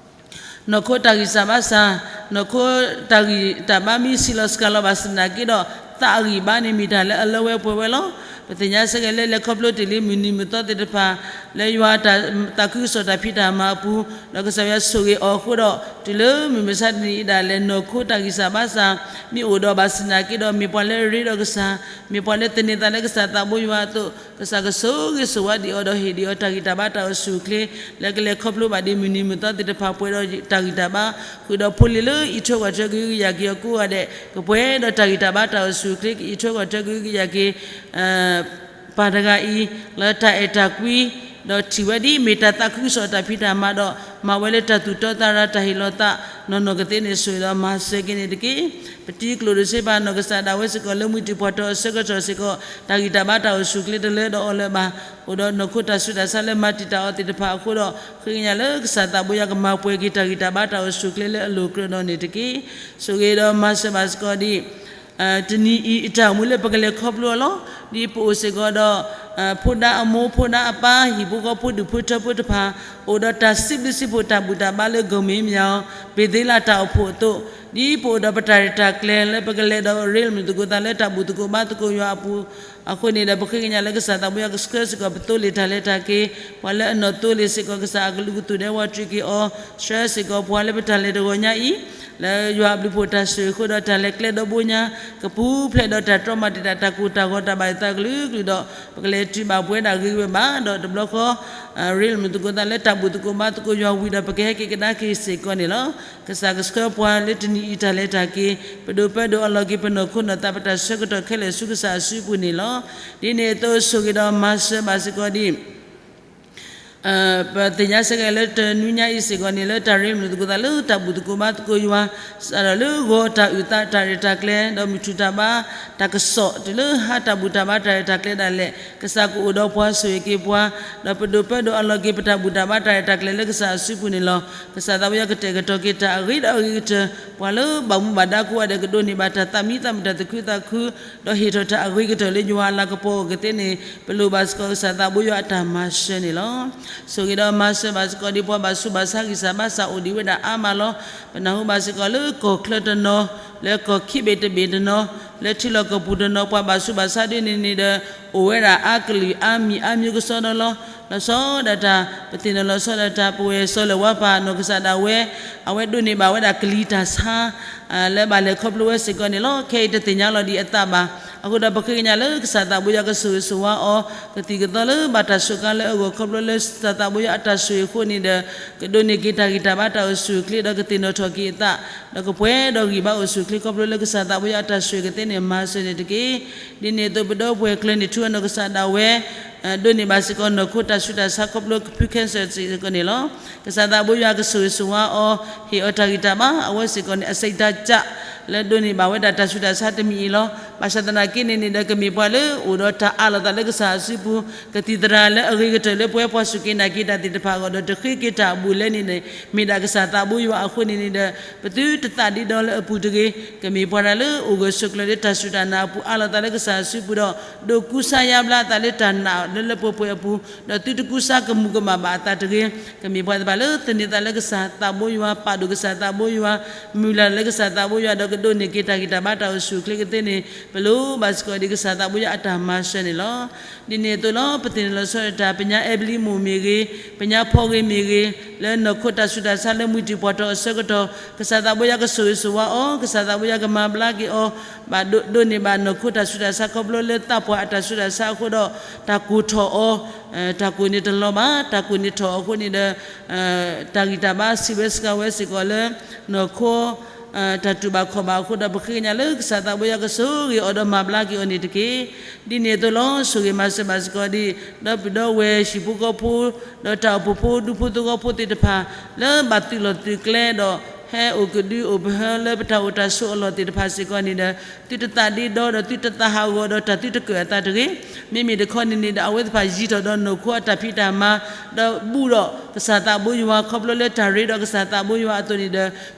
နီၢ်ခိတၢ်ဂံၢ်စၢ်ဘါစၢ်, နီၢ်ခိတၢ်ဂံၢ်တၢ်ဘါမ့ၢ်ဆံးလီၤစှၤလီၤဘၣ်ဆၣ်သနာ်က့ဒီး သးအဂံၢ်ဘါန့ၣ်မ့ၢ်တၢ်လၢအလၢဝဲပှဲၤဝဲလီၤ. ပသ့ၣ်ညါစ့ၢ်ကီးလၢလဲၤခီဖျိတ့ၢ်လံမုၢ်နံၤမုၢ်သီသ့ၣ်တဖၣ် လၢယွၤတၢ်သးခုကစီၣ်တၢ်ဖံးတၢ်မၤအပူၤ ဒီးကစၢ်ယွၤဆိၣ်ဂ့ၤအီၤအဃိဒီး တုၤလၢမုၢ်မဆါတနံၤအံၤဒၣ်လဲာ် နီၢ်ခိတၢ်ဂံၢ်စၢ်ဘါစၢ် မ့ၢ်အိၣ်ဒီးဘၣ်ဆၣ်သနာ်က့ဒီး မ့ၢ်ပှၤလၢအရ့ဒီးကစၢ်, မ့ၢ်ပှၤလၢသန့ၤသးလၢကစၢ်သးဘိယွၤအသိး ကစၢ်ကဆိၣ်ဂ့ၤဆိၣ်ဝါဒံးအီၤဒီးဟ့ၣ်ဒံးအီၤတၢ်ဂံၢ်တၢ်ဘါတၢ်အိၣ်ဆူၣ်အိၣ်ချ့ လၢကလဲၤခီဖျိဘၣ်ဒံးမုၢ်နံၤမုၢ်သီသ့ၣ်တဖၣ်ပှဲၤဒီးတၢ်ဂံၢ်တၢ်ဘါ, ဃုာ်ဒီးဖိလံၤလၢအံးထွဲကွၢ်ထွဲကဟုကယာ်က့ၤအီၤကိးဂၤဒဲး ကပှဲၤဒီးတၢ်ဂံၢ်တၢ်ဘါတၢ်အိၣ်ဆူၣ်အိၣ်ချ့ ကအံးထွဲကွၢ်ထွဲကဟုကယာ်က့ၤ ပၢ်တဂၤအံၤ လၢတၢ်အဲၣ်တၢ်ကွံ ဒီးထံၣ်ဝဲဒ်မ့ၢ်တၢ်သးခုကစီၣ်တၢ်ဖံးတၢ်မၤဒီး မၤဝဲလၢတၢ်သူၣ်တီသးရၤတၢ်ဟ့ၣ်လီၤသးနီၢ်နီၢ်ကသ့န့ၣ် ဆိၣ်ဂ့ၤဒီးမၤစၢၤက့ၤန့ၣ်တက့ၢ်. ပတံၤကျိၣ်ဒိၣ်စ့ပာ်နီၢ်ကစၢ်ဒၣ်ဝဲစ့ၢ်ကီးလၢမုၢ်တံၢ်ပှၤတီၤအဆၢကတီၢ်စ့ၢ်ကီး တၢ်ဂံၢ်တၢ်ဘါတၢ်အိၣ်ဆူၣ်အိၣ်ချ့တလၢဒီးအီၤလၢၤဘၣ်, အိၣ်ဒီးနီၢ်ခိတၢ်ဆူးတၢ်ဆါလၢမၤတံာ်တာ်အီၤသ့ၣ်တဖၣ်အဃိဒီး ဃ့ကညးလၢကစၢ်သးဘိယွၤကမၤပှဲၤက့ၤတၢ်ဂံၢ်တၢ်ဘါတၢ်အိၣ်ဆူၣ်အိၣ်ချ့လၢအလိၤကြၢးဒီးန့ၣ်တက့ၢ်. ဆိၣ်ဂ့ၤဒီးမၤစၢၤဘၣ်စ့ၢ်ကီးဒ် တနံၤအံၤအတၢ်အိၣ်မူလၢပကလဲၤခီဖျိအီၤလီၤ. ဒ်ပအိၣ်စ့ၢ်ကီးဒီး ဖိဒါအမိၢ်ဖိဒါအပၢ် ဟံၣ်ဖိဃီဖိဒူၣ်ဖိထၢဖိတဖၣ် အိၣ်ဒီးတၢ်စံးဘျုးစံးဖှိၣ်တၢ်ဘူၣ်တၢ်ဘါလၢ ကီၢ်မ့မယၤ ဘ့ၤသ့လးတၢ်အိၣ်ဖှိၣ်အသိး, ဒ်ပအိၣ်ဒီးပတၢ်ရဲၣ်တၢ်ကျဲၤလၢပကလဲၤဒီးရ့လိာ်မုာ်သကိးသးလၢတၢ်ဘူၣ်သကိးဘါသကိးယွၤအပူၤ အဃိန့ၣ်ဒီး ပဃ့ကညးလၢကစၢ်သးဘိယွၤကဆှၢစ့ၢ်ကီးပသိလ့ၣ်တၢ်လဲၤတၢ်က့ၤ, ပှၤလၢအနီၢ်သိလ့ၣ်စ့ၢ်ကီး ကစၢ်အကလုာ်ကသူၣ်ဒဲဝဲတြံက့ၤအီၤ, ဆှၢစ့ၢ်ကီးပှၤလၢပတၢ်လဲၤတဂီၤညါအံၤ လၢယွၤအဘျုးဖှိၣ်တၢ်ဆိၣ်ဂ့ၤအဃိဒီး တၢ်လဲၤကျဲဒီဘိညါ ကပူၤဖျဲးဒီးတၢ်တြီမၤတံာ်တာ် တၢ်ကိၢ်တၢ်ဂီၤတၢ်ဘၣ်ယသးကလုာ်ကလုာ်ဒီး ပကလဲၤတုၤဘၣ်ပဝဲဒၣ်ဂ့ၤဂ့ၤဘၣ်ဘၣ်ဒီး တဘျီဃီ ရ့လိာ်မုာ်သကိးသးလၢတၢ်ဘူၣ်သကိးဘါသကိးယွၤဝံၤဒီး ပကဟဲက့ၤကဒါက့ၤစ့ၢ်ကီးန့ၣ်လီၤ. ကစၢ်ကဆှၢပှၤလၢတနံၤအံၤတၢ်လဲၤတၢ်က့ၤ ပဒိးပၢဒိးအလီၤက့ၤပနီၢ်ခိနီၢ်သး ပတၢ်ဆၢကတီၢ်ခဲလၢာ်ဆူကစၢ်အစုပူၤန့ၣ်လီၤ. ဒ်န့ၣ်အသိး ဆိၣ်ဂ့ၤဒီးမၤစၢၤဘၣ်စ့ၢ်ကီးဒ် ပသ့ၣ်ညါစ့ၢ်ကီးလၢတနွံညါအံၤစ့ၢ်ကီးန့ၣ် လၢတၢ်ရ့လိာ်မုာ်သကိးသးလၢတၢ်ဘူၣ်သကိးဘါသကိးယွၤ စးထီၣ်လၢဂီၤတၢ်အုၣ်သးတၢ်ရဲၣ်တၢ်ကျဲၤ ဒီးမုၢ်ထူၣ်တၢ်ဘါတၢ်ကစီၣ် တုၤလၢဟါတၢ်ဘူၣ်တၢ်ဘါတၢ်ရဲၣ်တၢ်ကျဲၤဒၣ်လဲာ် ကစၢ်ကအိၣ်ဒီးပှၤဆိၣ်ဂ့ၤက့ၤပှၤ ဒီးပဒိးပၢဒိးအလီၤက့ၤပတၢ်ဘူၣ်တၢ်ဘါတၢ်ရဲၣ်တၢ်ကျဲၤလၢကစၢ်အစုပူၤန့ၣ်လီၤ. ကစၢ်သးဘိယွၤကတဲာ်ကတီၤက့ၤတၢ်အဂ့ၤဒီးအဂ့ၤကတၢၢ် ပှၤလၢဘၣ်မူဘၣ်ဒါကိးဂၤဒဲးကဒိးန့ၢ်ဘၣ်တၢ်သးမံသးမုာ်တၢ်သူၣ်ခုသးခု ဒီးဟ့ၣ်ထီၣ်တၢ်အဂ့ၤကတၢၢ်လၢယွၤအလၤကပီၤအဂီၢ်ကသ့န့ၣ် ပလိၣ်ဘၣ်စ့ၢ်ကီးကစၢ်သးဘိယွၤအတၢ်မၤစၢၤန့ၣ်လီၤ. ဆိၣ်ဂ့ၤဒီးမၤစၢၤဘၣ်စ့ၢ်ကီးဒ်ပှၤဘၣ်ဆူးဘၣ်ဆါဂံၢ်စၢ်ဘါစၢ်အိၣ်ဒံးဝဲဒၣ်အါမးလီၤ. ပနၢ်ဟူဘၣ်စ့ၢ်ကီးလၢကီၢ်ချၢတနီၤ, လၢကီၢ်ခံဘ့ၣ်တဘ့ၣ်တနီၤ, လၢထံလီၢ်ကီၢ်ပူၤတနီၤ ပှၤဘၣ်ဆူးဘၣ်ဆါဒ်န့ၣ်န့ၣ်ဒီး အိၣ်ဝဲဒၣ်အါကလုာ်အါမံၤအါမျိုးကစီဒီလီၤ. လီၤဆီဒၣ်တၢ် ပသ့ၣ်နီၣ်လီၤဆီဒၣ်တၢ် ပဝဲၢ်စီၤလၢၢ်ဝါပၢ်နီၢ်ကစၢ်ဒၣ်ဝဲ အဝဲဒိးန့ၢ်ဘၣ်ဝဲဒၣ်ကလံၤတၢ်ဆါ လၢဘၣ်လဲၤခီဖျိဝဲစ့ၢ်ကီးန့ၣ်လီၤ. ခဲအံၤတသ့ၣ်ညါလီၤဒံးအသးဘၣ်. အဃိဒီးပဃ့ကညးလၢကစၢ်သးဘိယွၤကဆိၣ်ဂ့ၤဆိၣ်ဝါအီၤ ကသံၣ်ကသီလၢဘၣ်တၢ်စူးကါလၢအဂီၢ် ခီဖျိလၢကစၢ်သးဘိယွၤအတၢ်ဆိၣ်ဂ့ၤအဃိန့ၣ်ဒီး ကဒိးန့ၢ်က့ၤတၢ်ဂံၢ်တၢ်ဘါတၢ်အိၣ်ဆူၣ်အိၣ်ချ့ဒီးကသ့ၣ်နီၣ်ထီၣ်က့ၤအသး ဒီးကပှဲၤဒီးဂံၢ်ဘါအိၣ်ဆူၣ်အိၣ်ချ့ခီဖျိလၢကစၢ်သးဘိယွၤအတၢ်ဆိၣ်ဂ့ၤကသ့န့ၣ် မၤစၢၤန့ၣ်တက့ၢ်. ဒ်န့ၣ်အသိးပဒီပုၢ်ဝဲၢ်ကျၢၤန့ၣ်ထူအနီၢ်ကစၢ်ဒၣ်ဝဲ ဒိးန့ၢ်ဘၣ်စ့ၢ်ကီးနီၢ်ခိတၢ်ဆူးတၢ်ဆါခီဖျိဖုခဲစၢၣ်စ့ၢ်ကီးန့ၣ်လီၤ. ကစၢ်သးဘိယွၤကဆိၣ်ဂ့ၤဆိၣ်ဝါအီၤ ဟ့ၣ်အီၤတၢ်ဂံၢ်တၢ်ဘါ အဝဲစ့ၢ်ကီးန့ၣ် အစိတ်ဓာတ်ကျ လၢဒိးန့ၢ်ဘၣ်ဝဲဒၣ်တၢ်ဆူးတၢ်ဆါတမံၤအံၤလီၤ. ဘၣ်ဆၣ်သနာ်က့န့ၣ်န့ၣ်ဒီး ကမ့ၢ်ပှၤလၢအိၣ်ဒီးတၢ်အးလီၤသးလၢကစၢ်အစုပူၤ, ကသံၣ်သရၣ်လၢအဂ့ၤကတၢၢ်လၢပဝဲပှၤစူၢ်က့ၤနာ်က့ၤတၢ်သ့ၣ်တဖၣ်အဂီၢ်ဒီး တဃ့က့ၤတၢ်အဘူးအလဲန့ၣ်န့ၣ် မ့ၢ်ဒၣ်ကစၢ်သးဘိယွၤအဃိန့ၣ်န့ၣ်ဒီး ပသုတသးဒ့ဒီလၢအပူၤတဂ့ၤ. ကမ့ၢ်ပှၤတၢ်လၢအိၣ်ဂၢၢ်ဆိးကျၢၤလၢတၢ်စူၢ်တၢ်နာ်အပူၤ အးလီၤသးလၢကစၢ်အစုပူၤဒီး ဒိးကူစါယါဘျါအသးလၢတၢ်နာ်လၢလၢပှဲၤပှဲၤအပူၤ, ဒီးသုတကူစါကမူၤကမၣ်ဘၣ်အသးတဂ့ၤ. ကမ့ၢ်ပှၤသ့ၣ်တဖၣ်လၢသန့ၤသးလၢကစၢ်သးဘိယွၤ, ပာ်ဒိၣ်ကစၢ်သးဘိယွၤ, မုၢ်လၢ်လၢကစၢ်သးဘိယွၤ, ဒီးကဒိးန့ၢ်က့ၤတၢ်ဂံၢ်တၢ်ဘါတၢ်အိၣ်ဆူၣ်အိၣ်ချ့ကသ့န့ၣ် ပလိၣ်ဘၣ်စ့ၢ်ကီးဒ်ကစၢ်သးဘိယွၤအတၢ်မၤစၢၤန့ၣ်လီၤ. ဒ်န့ၣ်အသိးလီၤ ပသ့ၣ်နီၣ်လီၤဆီဒၣ်တၢ် ပညါအဲဘလံမိၢ်မ့ၢ်ဂ့ၤ, ပညါဖီဂ့ၤမ့ၢ်ဂ့ၤ, လၢနီၢ်ခိတၢ်ဆူးတၢ်ဆါလၢမုၢ်တံၢ်ပှၤတီၢ်အဆၢကတီၢ် ကစၢ်သးဘိယွၤကဆိၣ်ဂ့ၤဆိၣ်ဝါအီၤ, ကစၢ်သးဘိယွၤကမၤဘျါက့ၤအီၤ, ဘၣ်ဒိးန့ၢ်ဘၣ်နီၢ်ခိတၢ်ဆူးတၢ်ဆါခီဖျိလၢသးပှၢ်အတၢ်ဆူးတၢ်ဆါအဃိဒီး တၢ်ကိၢ်ထီၣ်အီၤ, တၢ်ကိၢ်န့ၣ်တလီၤဘၣ်, တၢ်ကိၢ်န့ၣ်ထီၣ်အီၤအဃိန့ၣ်ဒီး တၢ်ဂံၢ်တၢ်ဘါစံးဝဲစှၤဝဲစ့ၢ်ကီးလၢ နီၢ်ခိ တၢ်တူၢ်ဘၣ်ခီၣ်ဘၣ်အဃိဒီး ပဃ့ကညးလၢကစၢ်သးဘိယွၤကဆိၣ်ဂ့ၤအီၤဒီးမၤဘျါက့ၤအီၤန့ၣ်တက့ၢ်. ဒ်န့ၣ်အသိးလီၤ ဆိၣ်ဂ့ၤမၤစၢၤဘၣ်စ့ၢ်ကီးဒ် ဒီပုၢ်ဒီဝဲၢ်ဟံၣ်ဖိဃီဖိ ဒီးတၢ်အိၣ်ဖှိၣ်ဖိဒူဖိသဝီဖိသ့ၣ်တဖၣ် လၢဘၣ်သုးလီၢ်သုးကျဲဒီး ဟဲအိၣ်ကဒုအိၣ်ပဟၢလၢပတၢ်အိၣ်တၢ်ဆိးအလီၢ်သ့ၣ်တဖၣ်စ့ၢ်ကီးန့ၣ်ဒီး သုတသးဒ့ဒီဒီးသုတသးဟးဂီၤဒီးတၢ်သုတကၢၢ်အသးတဂ့ၤ. မ့မ့ၢ်တခီန့ၣ်န့ၣ်ဒီး အဝဲသ့ၣ်တဖၣ်ယံၤထီၣ်ဒီးနီၢ်ခိအတၢ်ဖံးတၢ်မၤ ဒီးဘူၣ်ဒီးကစၢ်သးဘိယွၤ ခီဖျိလၢတၢ်ရ့ဒီးကစၢ်သးဘိယွၤအသိးန့ၣ်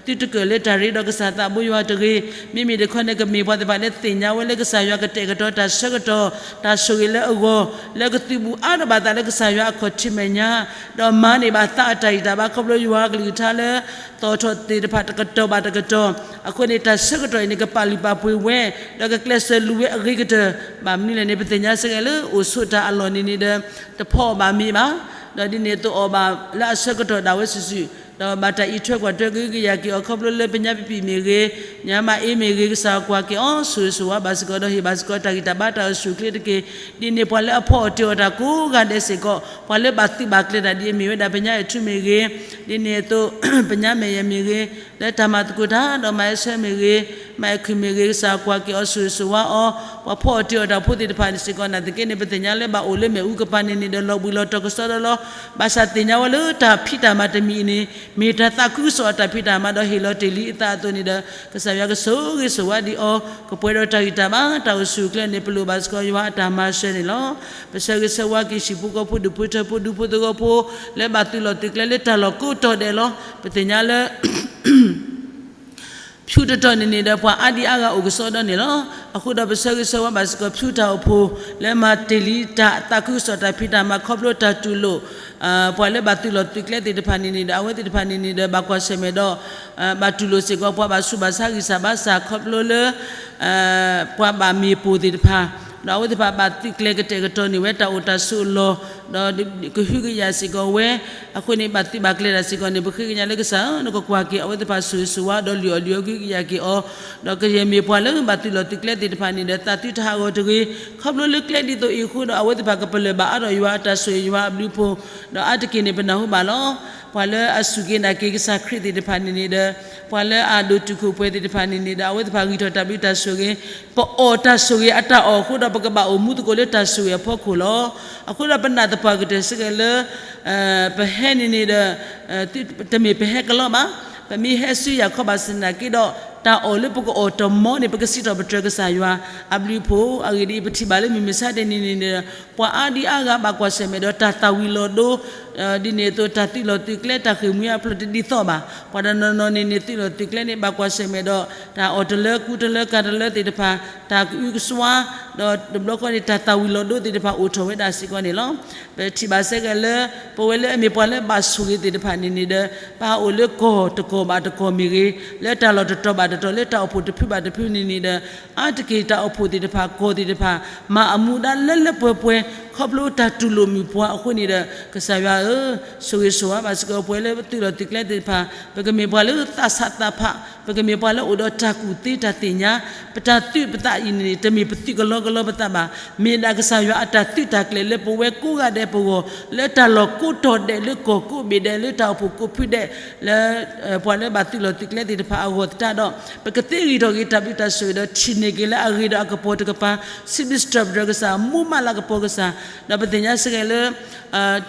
ဒီး သုတကၢၢ်လၢတၢ်ရ့ဒီးကစၢ်သးဘိယွၤတဂ့ၤ. မ့မ့ၢ်တခီန့ၣ် ကမ့ၢ်ပှၤသ့ၣ်တဖၣ်လၢသ့ၣ်ညါဝဲလၢကစၢ်ယွၤကတဲာ်ကတီၤတၢ်ဆၢကတီၢ် တၢ်ဆိၣ်ဂ့ၤလၢအဂီၢ် လၢကသုးဘူးအါထီၣ်ဘၣ်သးလၢကစၢ်ယွၤအခီၣ်ထံးမဲာ်ညါ ဒီးမၤန့ၢ်ဘၣ်သးအတၢ်ဂံၢ်တၢ်ဘါခီဖျိယွၤအကလုၢ်ကထါလၢ သီၣ်ထီၣ်သ့ၣ်တဖၣ်တကတီၢ်ဘၣ်တကတီၢ် အဃိန့ၣ် တၢ်ဆၢကတီၢ်အံၤန့ၣ် ကပာ်လုၢ်ပာ်ပှ့ၤဝဲ ဒီးကကျဲးစၢးလူၤဝဲအဂ့ၤကတၢၢ် ဘၣ်မနုၤလဲၣ်န့ၣ် ပသ့ၣ်ညါစ့ၢ်ကီးလၢအိၣ်ဆိးတၢ်အလီၢ်န့ၣ်န့ၣ်ဒီး တဖီအီၣ်ဘၣ်မ့ၤဘၣ်, ဒီးဒ်န့ၣ်အသိးအီၣ်ဘၣ်လၢအဆၢကတီၢ်ဒၣ်ဝဲစုာ်စုာ်, ဒီးဘၣ်တၢ်အံးထွဲကွၢ်ထွဲကဟုကယာ်က့ၤအီၤ ခီဖျိလၢပညါပပံာ်မ့ၢ်ဂ့ၤ, ညါမးအ့မ့ၢ်ဂ့ၤ ကစၢ်ကွၢ်က့ၤအီၤ ဆိၣ်ဂ့ၤဆိၣ်ဝါဘၣ်စ့ၢ်ကီး ဒီးဟ့ၣ်ဘၣ်စ့ၢ်ကီးတၢ်ဂံၢ်တၢ်ဘါတၢ်အိၣ်ဆူၣ်အိၣ်ချ့တက့ၢ်. ဒ်န့ၣ်ပှၤလၢအဖီအီၣ်တ့ၢ်အီၣ်တၢ်ကိးဂၤဒဲးစ့ၢ်ကီး ပှၤလၢဘၣ်သုးဘၣ်ကျဲၤတၢ်ဒ်အမ့ၢ်ဝဲဒၣ် ပညါအဲၣ်ထူမ့ၢ်ဂ့ၤ, ဒ်န့ၣ်အသိး ပညါမဲာ်ယဲၢ်မ့ၢ်ဂ့ၤ, လၢတၢ်မၤသကိးတၢ်ဒီးမၤအဲၣ်ဆၢမ့ၢ်ဂ့ၤ, မၤအဲၣ်ခုၣ်မ့ၢ်ဂ့ၤ ကစၢ်ကွၢ်က့ၤအီၤ ဆိၣ်ဂ့ၤဆိၣ်ဝါအီၤ, ပှၤဖီအီၣ်တ့ၢ်အီၣ်တၢ်ဖိသ့ၣ်တဖၣ်န့ၣ်စ့ၢ်ကီး နာ်သက့န့ၣ် ပသ့ၣ်ညါလၢဘၣ်အိၣ်လၢမ့ၣ်အူကပၤန့ၣ်န့ၣ်ဒီး လီၤဘှံးလီၤတီၤကစီဒီလီၤ. ဘၣ်ဆၣ်သ့ၣ်ညါဝဲလၢတၢ်ဖံးတၢ်မၤတမံၤအံၤန့ၣ် မ့ၢ်တၢ်သးခုကစီၣ်အတၢ်ဖံးတၢ်မၤဒီးဟ့ၣ်လီၤတ့ၢ်လံအသးအသိးန့ၣ်ဒီး ကစၢ်ယွၤကဆိၣ်ဂ့ၤဆိၣ်ဝါဒံးအီၤ, ကပှဲၤဒီးတၢ်ဂံၢ်တၢ်ဘါတၢ်အိၣ်ဆူၣ်အိၣ်ချ့န့ၣ် ပလိၣ်ဘၣ်စ့ၢ်ကီးယွၤအတၢ်မၤစၢၤန့ၣ်လီၤ. ပဆၢဂ့ၤဆၢဝါက့ၤဟံၣ်ဖိဃီဖိဒူၣ်ဖိထၢဖိဒူဖိသဝီဖိ လၢဘၣ်သုးလီၢ်သုးကျဲလၢတၢ်လီၢ်ကိးတီၤဒဲးလီၤ. ပသ့ၣ်ညါလၢ ဖၠူတတီၤန့ၣ်န့ၣ်ဒီး ပှၤအါဒံအါဂၤအိၣ်ကစီဒီန့ၣ်လီၤ. အဃိဒီးပဆၢဂ့ၤဆၢဝါဘၣ်စ့ၢ်ကီးဖၠူတၢ်အိၣ်ဖှိၣ် လၢမၤတ့ၢ်လံတၢ်သးခုကစီၣ်တၢ်ဖံးတၢ်မၤခီဖျိတၢ်တူၢ်လိာ် ပှၤလၢဘၣ်သုးလီၢ်သုးကျဲသ့ၣ်တဖၣ်န့ၣ်န့ၣ်ဒီး အဝဲသ့ၣ်တဖၣ်န့ၣ်န့ၣ်ဒီး ဘၣ်ကွၢ်ဆၢၣ်မဲာ်ဒီး ဘၣ်တူၢ်လိာ်စ့ၢ်ကီး ပှၤဘၣ်ဆူးဘၣ်ဆါဂံၢ်စၢ်ဘါစၢ်ခီဖျိလၢ ပှၤဘၣ်မ့ၢ်ပိၢ်သ့ၣ်တဖၣ်, ဒီးအဝဲသ့ၣ်တဖၣ်ဘၣ်သုးကျဲၤကတဲာ်ကတီၤန့ၢ်ဝဲတၢ်အိၣ်တၢ်ဆိးအလီၢ်, ဒီးကဟုကယာ်စ့ၢ်ကီးဝဲ, အဃိန့ၣ် ဘၣ်သုးဘၣ်ကျဲၤတၢ်စ့ၢ်ကီးန့ၣ် ပဃ့ကညးလၢကစၢ်ဧၢ နကကွၢ်က့ၤအဝဲသ့ၣ်တဖၣ်ဆိၣ်ဂ့ၤဆိၣ်ဝါ ဒီးလုၢ်အီၣ်လုၢ်အီကဟုကယာ်က့ၤအီၤ, ဒီးကယဲၢ်မ့ၢ်ပှၤလၢဘၣ်သုးလီၢ်သုးကျဲသ့ၣ်တဖၣ်န့ၣ်ဒီး သးသုတဟးဂီၤတဂ့ၤ, ခီဖျိလၢကျဲဒ်သိးအံၤအဃိဒီး အဝဲသ့ၣ်တဖၣ်ကပလၢၢ်ဘၣ်အါထီၣ်ယွၤအတၢ်ဆိၣ်ဂ့ၤယွၤအဘျုးအဖှိၣ်, ဒီးအါတက့ၢ်န့ၣ် ပနၢ်ဟူဘၣ်လီၤ. ပှၤလၢအစူၢ်က့ၤနာ်က့ၤကစၢ်ခရံာ်သ့ၣ်တဖၣ်န့ၣ်န့ၣ်ဒီး ပှၤလၢအဒိၣ်တုာ်ခိၣ်ပှဲၤသ့ၣ်တဖၣ်န့ၣ်န့ၣ်ဒီး အဝဲသ့ၣ်တဖၣ်ဂံၢ်ထီၣ်တၢ်ဘျုးတၢ်ဆိၣ်ဂ့ၤ, ပအီၣ်တၢ်ဆိၣ်ဂ့ၤအတၢ်အီၣ်အဃိဒီး ပကဘၣ်အိၣ်မူသကိးလၢတၢ်ဆိၣ်ဂ့ၤအဖီခိၣ်လီၤ. အဃိဒီးပနာ်သပှၢ်ကတၢၢ်စ့ၢ်ကီးလၢ ပဟဲန့ၣ်န့ၣ်ဒီး တမ့ၢ်ပဟဲကလီဘၣ်, ပမ့ၢ်ဟဲဆူယၤခီဘၣ်ဆၣ်သနာ်က့ဒီး တၢ်အီၣ်လၢပကအီၣ်တမီန့ၣ် ပကစံးထီၣ်ပတြၢၤကစၢ်ယွၤအဘျုးအဖှိၣ်. အဂ့ၢ်ဒ်အံၤ ပထံၣ်ဘၣ်လၢမုၢ်မဆါတနံၤန့ၣ်န့ၣ်ဒီး ပှၤအါဒံအါဂၤဘၣ်ကွၢ်ဆၢၣ်မဲာ်ဒီးတၢ်သၣ်ဝံၤလီၤဒိ ဒ်န့ၣ်အသိး တၢ်သုးလီၢ်သုးကျဲ တၢ်ဃ့ၢ်မှံဟးဖျိးတဒ်သိးဘၣ်. ပှၤတနီၤနီၤန့ၣ်န့ၣ် သုးလီၢ်သုးကျဲန့ၣ် ဘၣ်ကွၢ်ဆၢၣ်မဲာ်ဒီး တၢ်အီၣ်တလၢကူတလၢကၤတလၢသ့ၣ်တဖၣ်, တၢ်ကအုကစွါ, ဒီးတဘျီဃီန့ၣ် တၢ်သၣ်ဝံၤလီၤဒိသ့ၣ်တဖၣ်အိၣ်ထီၣ်ဝဲဒၣ်စ့ၢ်ကီးန့ၣ်လီၤ. ပထံၣ်ဘၣ်စ့ၢ်ကီးလၢ ပဝဲလၢအမ့ၢ်ပှၤလၢဘၣ်ဆိၣ်ဂ့ၤသ့ၣ်တဖၣ်န့ၣ်န့ၣ်ဒီး ပဟးအိၣ်လၢကီၢ်တကီၢ်ဘၣ်တကီၢ်မ့ၢ်ဂ့ၤ, လၢတၢ်လီၢ်တတီၤဘၣ်တတီၤ လၢတၢ်အိၣ်ဖှိၣ်တဖုဘၣ်တဖုန့ၣ်န့ၣ်ဒီး အါတက့ၢ်တၢ်အိၣ်ဖှိၣ်သ့ၣ်တဖၣ် ကီၢ်သ့ၣ်တဖၣ် မၤအမူဒါလၢလၢပှဲၤပှဲၤ ခီဖျိတၢ်တူၢ်လိာ်မုာ်ပှၤအဃိန့ၣ်ဒီး ကစၢ်ယွၤဧၢ, ဆိၣ်ဂ့ၤဆိၣ်ဝါဘၣ်စ့ၢ်ကီးပဝဲလၢသုးလီၢ်သုးကျဲသ့ၣ်တဖၣ်, ပကမ့ၢ်ပှၤလၢသးဆးသးဖး, ပကမ့ၢ်ပှၤလၢအိၣ်ဒီးတၢ်ကူၣ်သ့တၢ်သ့ၣ်ညါ, ပတၢ်သုးပသးအံၤန့ၣ် တမ့ၢ်ပသုးကလီကလီပသးဘၣ်, မ့ၢ်ဒၣ်ကစၢ်ယွၤအတၢ်သုးတၢ်ကျဲၤလၢပဝဲကိးဂၤဒဲးပဂီၢ်, လၢတၢ်လီၢ်ကိးတီၤဒဲး လၢကီၢ်ကိးဘ့ၣ်ဒဲး လၢတၢ်အိၣ်ဖှိၣ်ကိးဖုဒဲး လၢ ပှၤလၢဘၣ်သုးလီၢ်သုးကျဲသ့ၣ်တဖၣ်အဂီၢ်သတးဒီး ပကသ့ဂံၢ်ထီၣ်က့ၤတၢ်ဘျုးတၢ်ဆိၣ်ဂ့ၤဒီး ထံၣ်န့ၢ်က့ၤလၢအဂ့ၤဒီးအကပီၤတကပၤ, စံးဘျုးစံးထီၣ်ပတြၢၤကစၢ်, မူမးလၢအကပီၤကစၢ်, ဒီးပသ့ၣ်ညါစ့ၢ်ကီးလၢ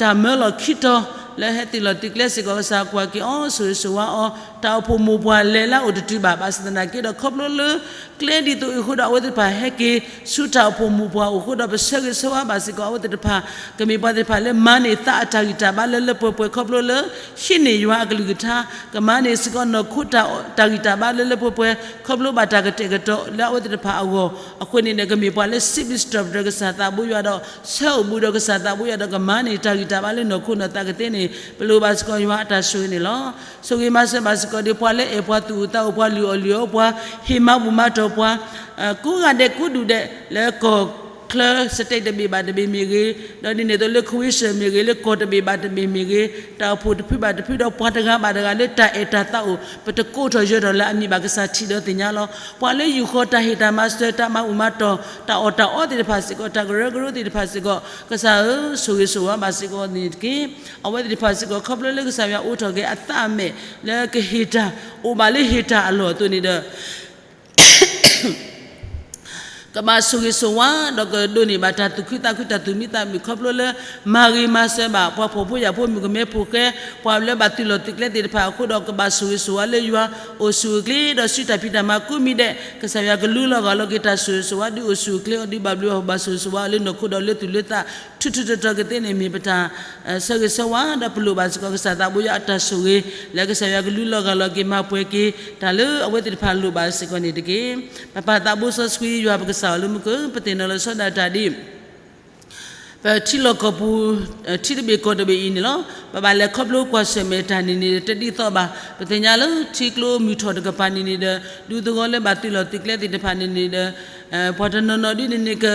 တၢ်မၢလီၤခံတီၤ လၢဟဲသုးလီၢ်သုးကျဲစ့ၢ်ကီး ကစၢ်ကွၢ်က့ၤအီၤ ဆိၣ်ဂ့ၤဆိၣ်ဝါအီၤ, တၢ်အိၣ်ဖှိၣ်မိၢ်ပှၢ်လဲၤလၢအအိၣ်တတုၤဘၣ်, ဘၣ်ဆၣ်သနာ်က့ဒီး ခီဖျိလၢကျဲဒ်သိးအံၤအဃိဒီး အဝဲသ့ၣ်တဖၣ်ဟဲက့ၤဆူတၢ်အိၣ်ဖှိၣ်မိၢ်ပှၢ်အအိၣ်အဃိဒီး ပဆၢဂ့ၤဆၢဝါဘၣ်စ့ၢ်ကီးအဝဲသ့ၣ်တဖၣ်, ကမ့ၢ်ပှၤသ့ၣ်တဖၣ်လၢမၤန့ၢ်သးအတၢ်ဂံၢ်တၢ်ဘါလၢလၢပှဲၤပှဲၤ ခီဖျိလၢဟံးန့ၢ်ယွၤအကလုၢ်ကထါ, ကမၤန့ၢ်စ့ၢ်ကီးနီၢ်ခိတၢ်ဂံၢ်တၢ်ဘါလၢလၢပှဲၤပှဲၤ ခီဖျိဘၣ်တၢ်ကတဲာ်ကတီၤလၢအဝဲသ့ၣ်တဖၣ်အဂီၢ်, အဃိန့ၣ်ဒီး ကမ့ၢ်ပှၤလၢစံးဘျုးစံးထီၣ်ပတြၢၤကစၢ်သးဘိယွၤဒီး ဆၢအိၣ်ဘူးဒီးကစၢ်သးဘိယွၤဒီး ကမၤန့ၢ်တၢ်ဂံၢ်တၢ်ဘါလၢနီၢ်ခိနီၢ်သးကသ့န့ၣ် ပလိၣ်ဘၣ်စ့ၢ်ကီးယွၤအတၢ်ဆိၣ်ဂ့ၤန့ၣ်လီၤ. ဆိၣ်ဂ့ၤမၤစၢၤဘၣ်စ့ၢ်ကီးဒ်ပှၤလၢအဲၣ်ပှၤသူၣ်အိၣ်သးအိၣ် ပှၤလုၢ်အီၣ်လုၢ်အီပှၤ ဟ့ၣ်မၤဘူၣ်မၤတီၢ်ပှၤ ကိးဂၤဒဲးကိးဒူၣ်ဒဲး လၢကီၢ်ချၢ state တဘ့ၣ်ဘၣ်တဘ့ၣ်မ့ၢ်ဂ့ၤ, ဒီးဒ်န့ၣ်အသိးလၢ ခဝ့ၡၢၣ် မ့ၢ်ဂ့ၤ, လၢကီၢ်တဘ့ၣ်ဘၣ်တဘ့ၣ်မ့ၢ်ဂ့ၤ, တၢ်အိၣ်ဖှိၣ်တဖုဘၣ်တဖုဒီး ပှၤတဂၤဘၣ်တဂၤလၢတၢ်အဲၣ်တၢ်သးအိၣ် ပတကိးထီၣ်ယၢၤထီၣ်လၢအမံၤဘၣ် ကစၢ်ထံၣ်ဒီးသ့ၣ်ညါလီၤ. ပှၤလၢယူၢ်ဃီၤတၢ်ဟ့ၣ်တၢ်မၤစၢၤ တၢ်မၤဘူၣ်မၤတီၢ် တၢ်အီၣ်တၢ်အီသ့ၣ်တဖၣ်စ့ၢ်ကီး တၢ်ကရၢကရိသ့ၣ်တဖၣ်စ့ၢ်ကီး ကစၢ်ဧၢ, ဆိၣ်ဂ့ၤဆိၣ်ဝါဘၣ်စ့ၢ်ကီးန့ၣ်တက့ၢ်. အဝဲသ့ၣ်တဖၣ်စ့ၢ်ကီး ခီဖျိလၢကစၢ်ယွၤအိးထီၣ်က့ၤအသးအမဲာ်လၢကဟ့ၣ်တၢ်, အိၣ်ဘၣ်လၢဟ့ၣ်တၢ်အလီၢ်အသိးန့ၣ်ဒီး ကဘၣ်ဆိၣ်ဂ့ၤဆိၣ်ဝါ ဒီးကဒိးန့ၢ်ဘၣ်တၢ်သူၣ်ခုသးခု တၢ်သူၣ်မံသးမုာ် ခီဖျိလၢ မၤဂ့ၤမၤစၢၤဘၣ် ပှၤဖှီၣ်ဖိယာ်ဖိ မုၣ်ကမဲဖိဃဲ ပှၤလၢဘၣ်သုးလီၢ်သုးကျဲသ့ၣ်တဖၣ်အဃိဒီး ကဘၣ်ဆိၣ်ဂ့ၤဆိၣ်ဝါလၢယွၤအိၣ်ဆူၣ်အိၣ်ချ့ ဒီးစုတၢ်ဖံးတၢ်မၤကိးမံၤဒဲး ကစၢ်ယွၤကလူလီၤဂာ်လီၤက့ၤ တၢ်ဆိၣ်ဂ့ၤဆိၣ်ဝါ ဒုးအိၣ်ဆူၣ်အိၣ်ချ့အီၤ ဒုးဘၣ်ဘျုးအီၤ ဘၣ်ဆိၣ်ဂ့ၤဆိၣ်ဝါအီၤလၢနီၢ်ခိဒီးလၢသူၣ်လၢသး ထူးထူးတီၤတီၤကသ့န့ၣ် မ့ၢ်ပတၢ်ဆၢဂ့ၤဆၢဝါ ဒီးပလိၣ်ဘၣ်စ့ၢ်ကီး ကစၢ်သးဘိယွၤအတၢ်ဆိၣ်ဂ့ၤ လၢကစၢ်ယွၤကလူလီၤဂာ်လီၤက့ၤ မၤပှဲၤက့ၤ တၢ်လၢအဝဲသ့ၣ်တဖၣ်လိၣ်ဘၣ်စ့ၢ်ကီးန့ၣ်တက့ၢ်. ပပၢ်သးဘိစီဆှံယွၤပကစၢ်အီၤလၢမူခိၣ် ပသ့ၣ်နီၣ်လီၤဆီဒၣ်တၢ်ဒ် ပထံလီၢ်ကီၢ်ပူၤ ထံတဘ့ၣ်ကီၢ်တဘ့ၣ်အံၤန့ၣ်လီၤ. ပဘၣ်လဲၤခီဖျိကွၢ်ဆၢၣ်မဲာ်တၢ်န့ၣ်န့ၣ် တဒ်သိးဘၣ်. ပသ့ၣ်ညါလၢထံကျိမုၢ်ထီၣ်တကပၤန့ၣ်န့ၣ်ဒီး ဒူသဝီလၢဘၣ်သုးလီၢ်သုးကျဲသ့ၣ်တဖၣ်န့ၣ်န့ၣ်ဒီး ပှၤတနီၤနီၤဒ်န့ၣ်န့ၣ်က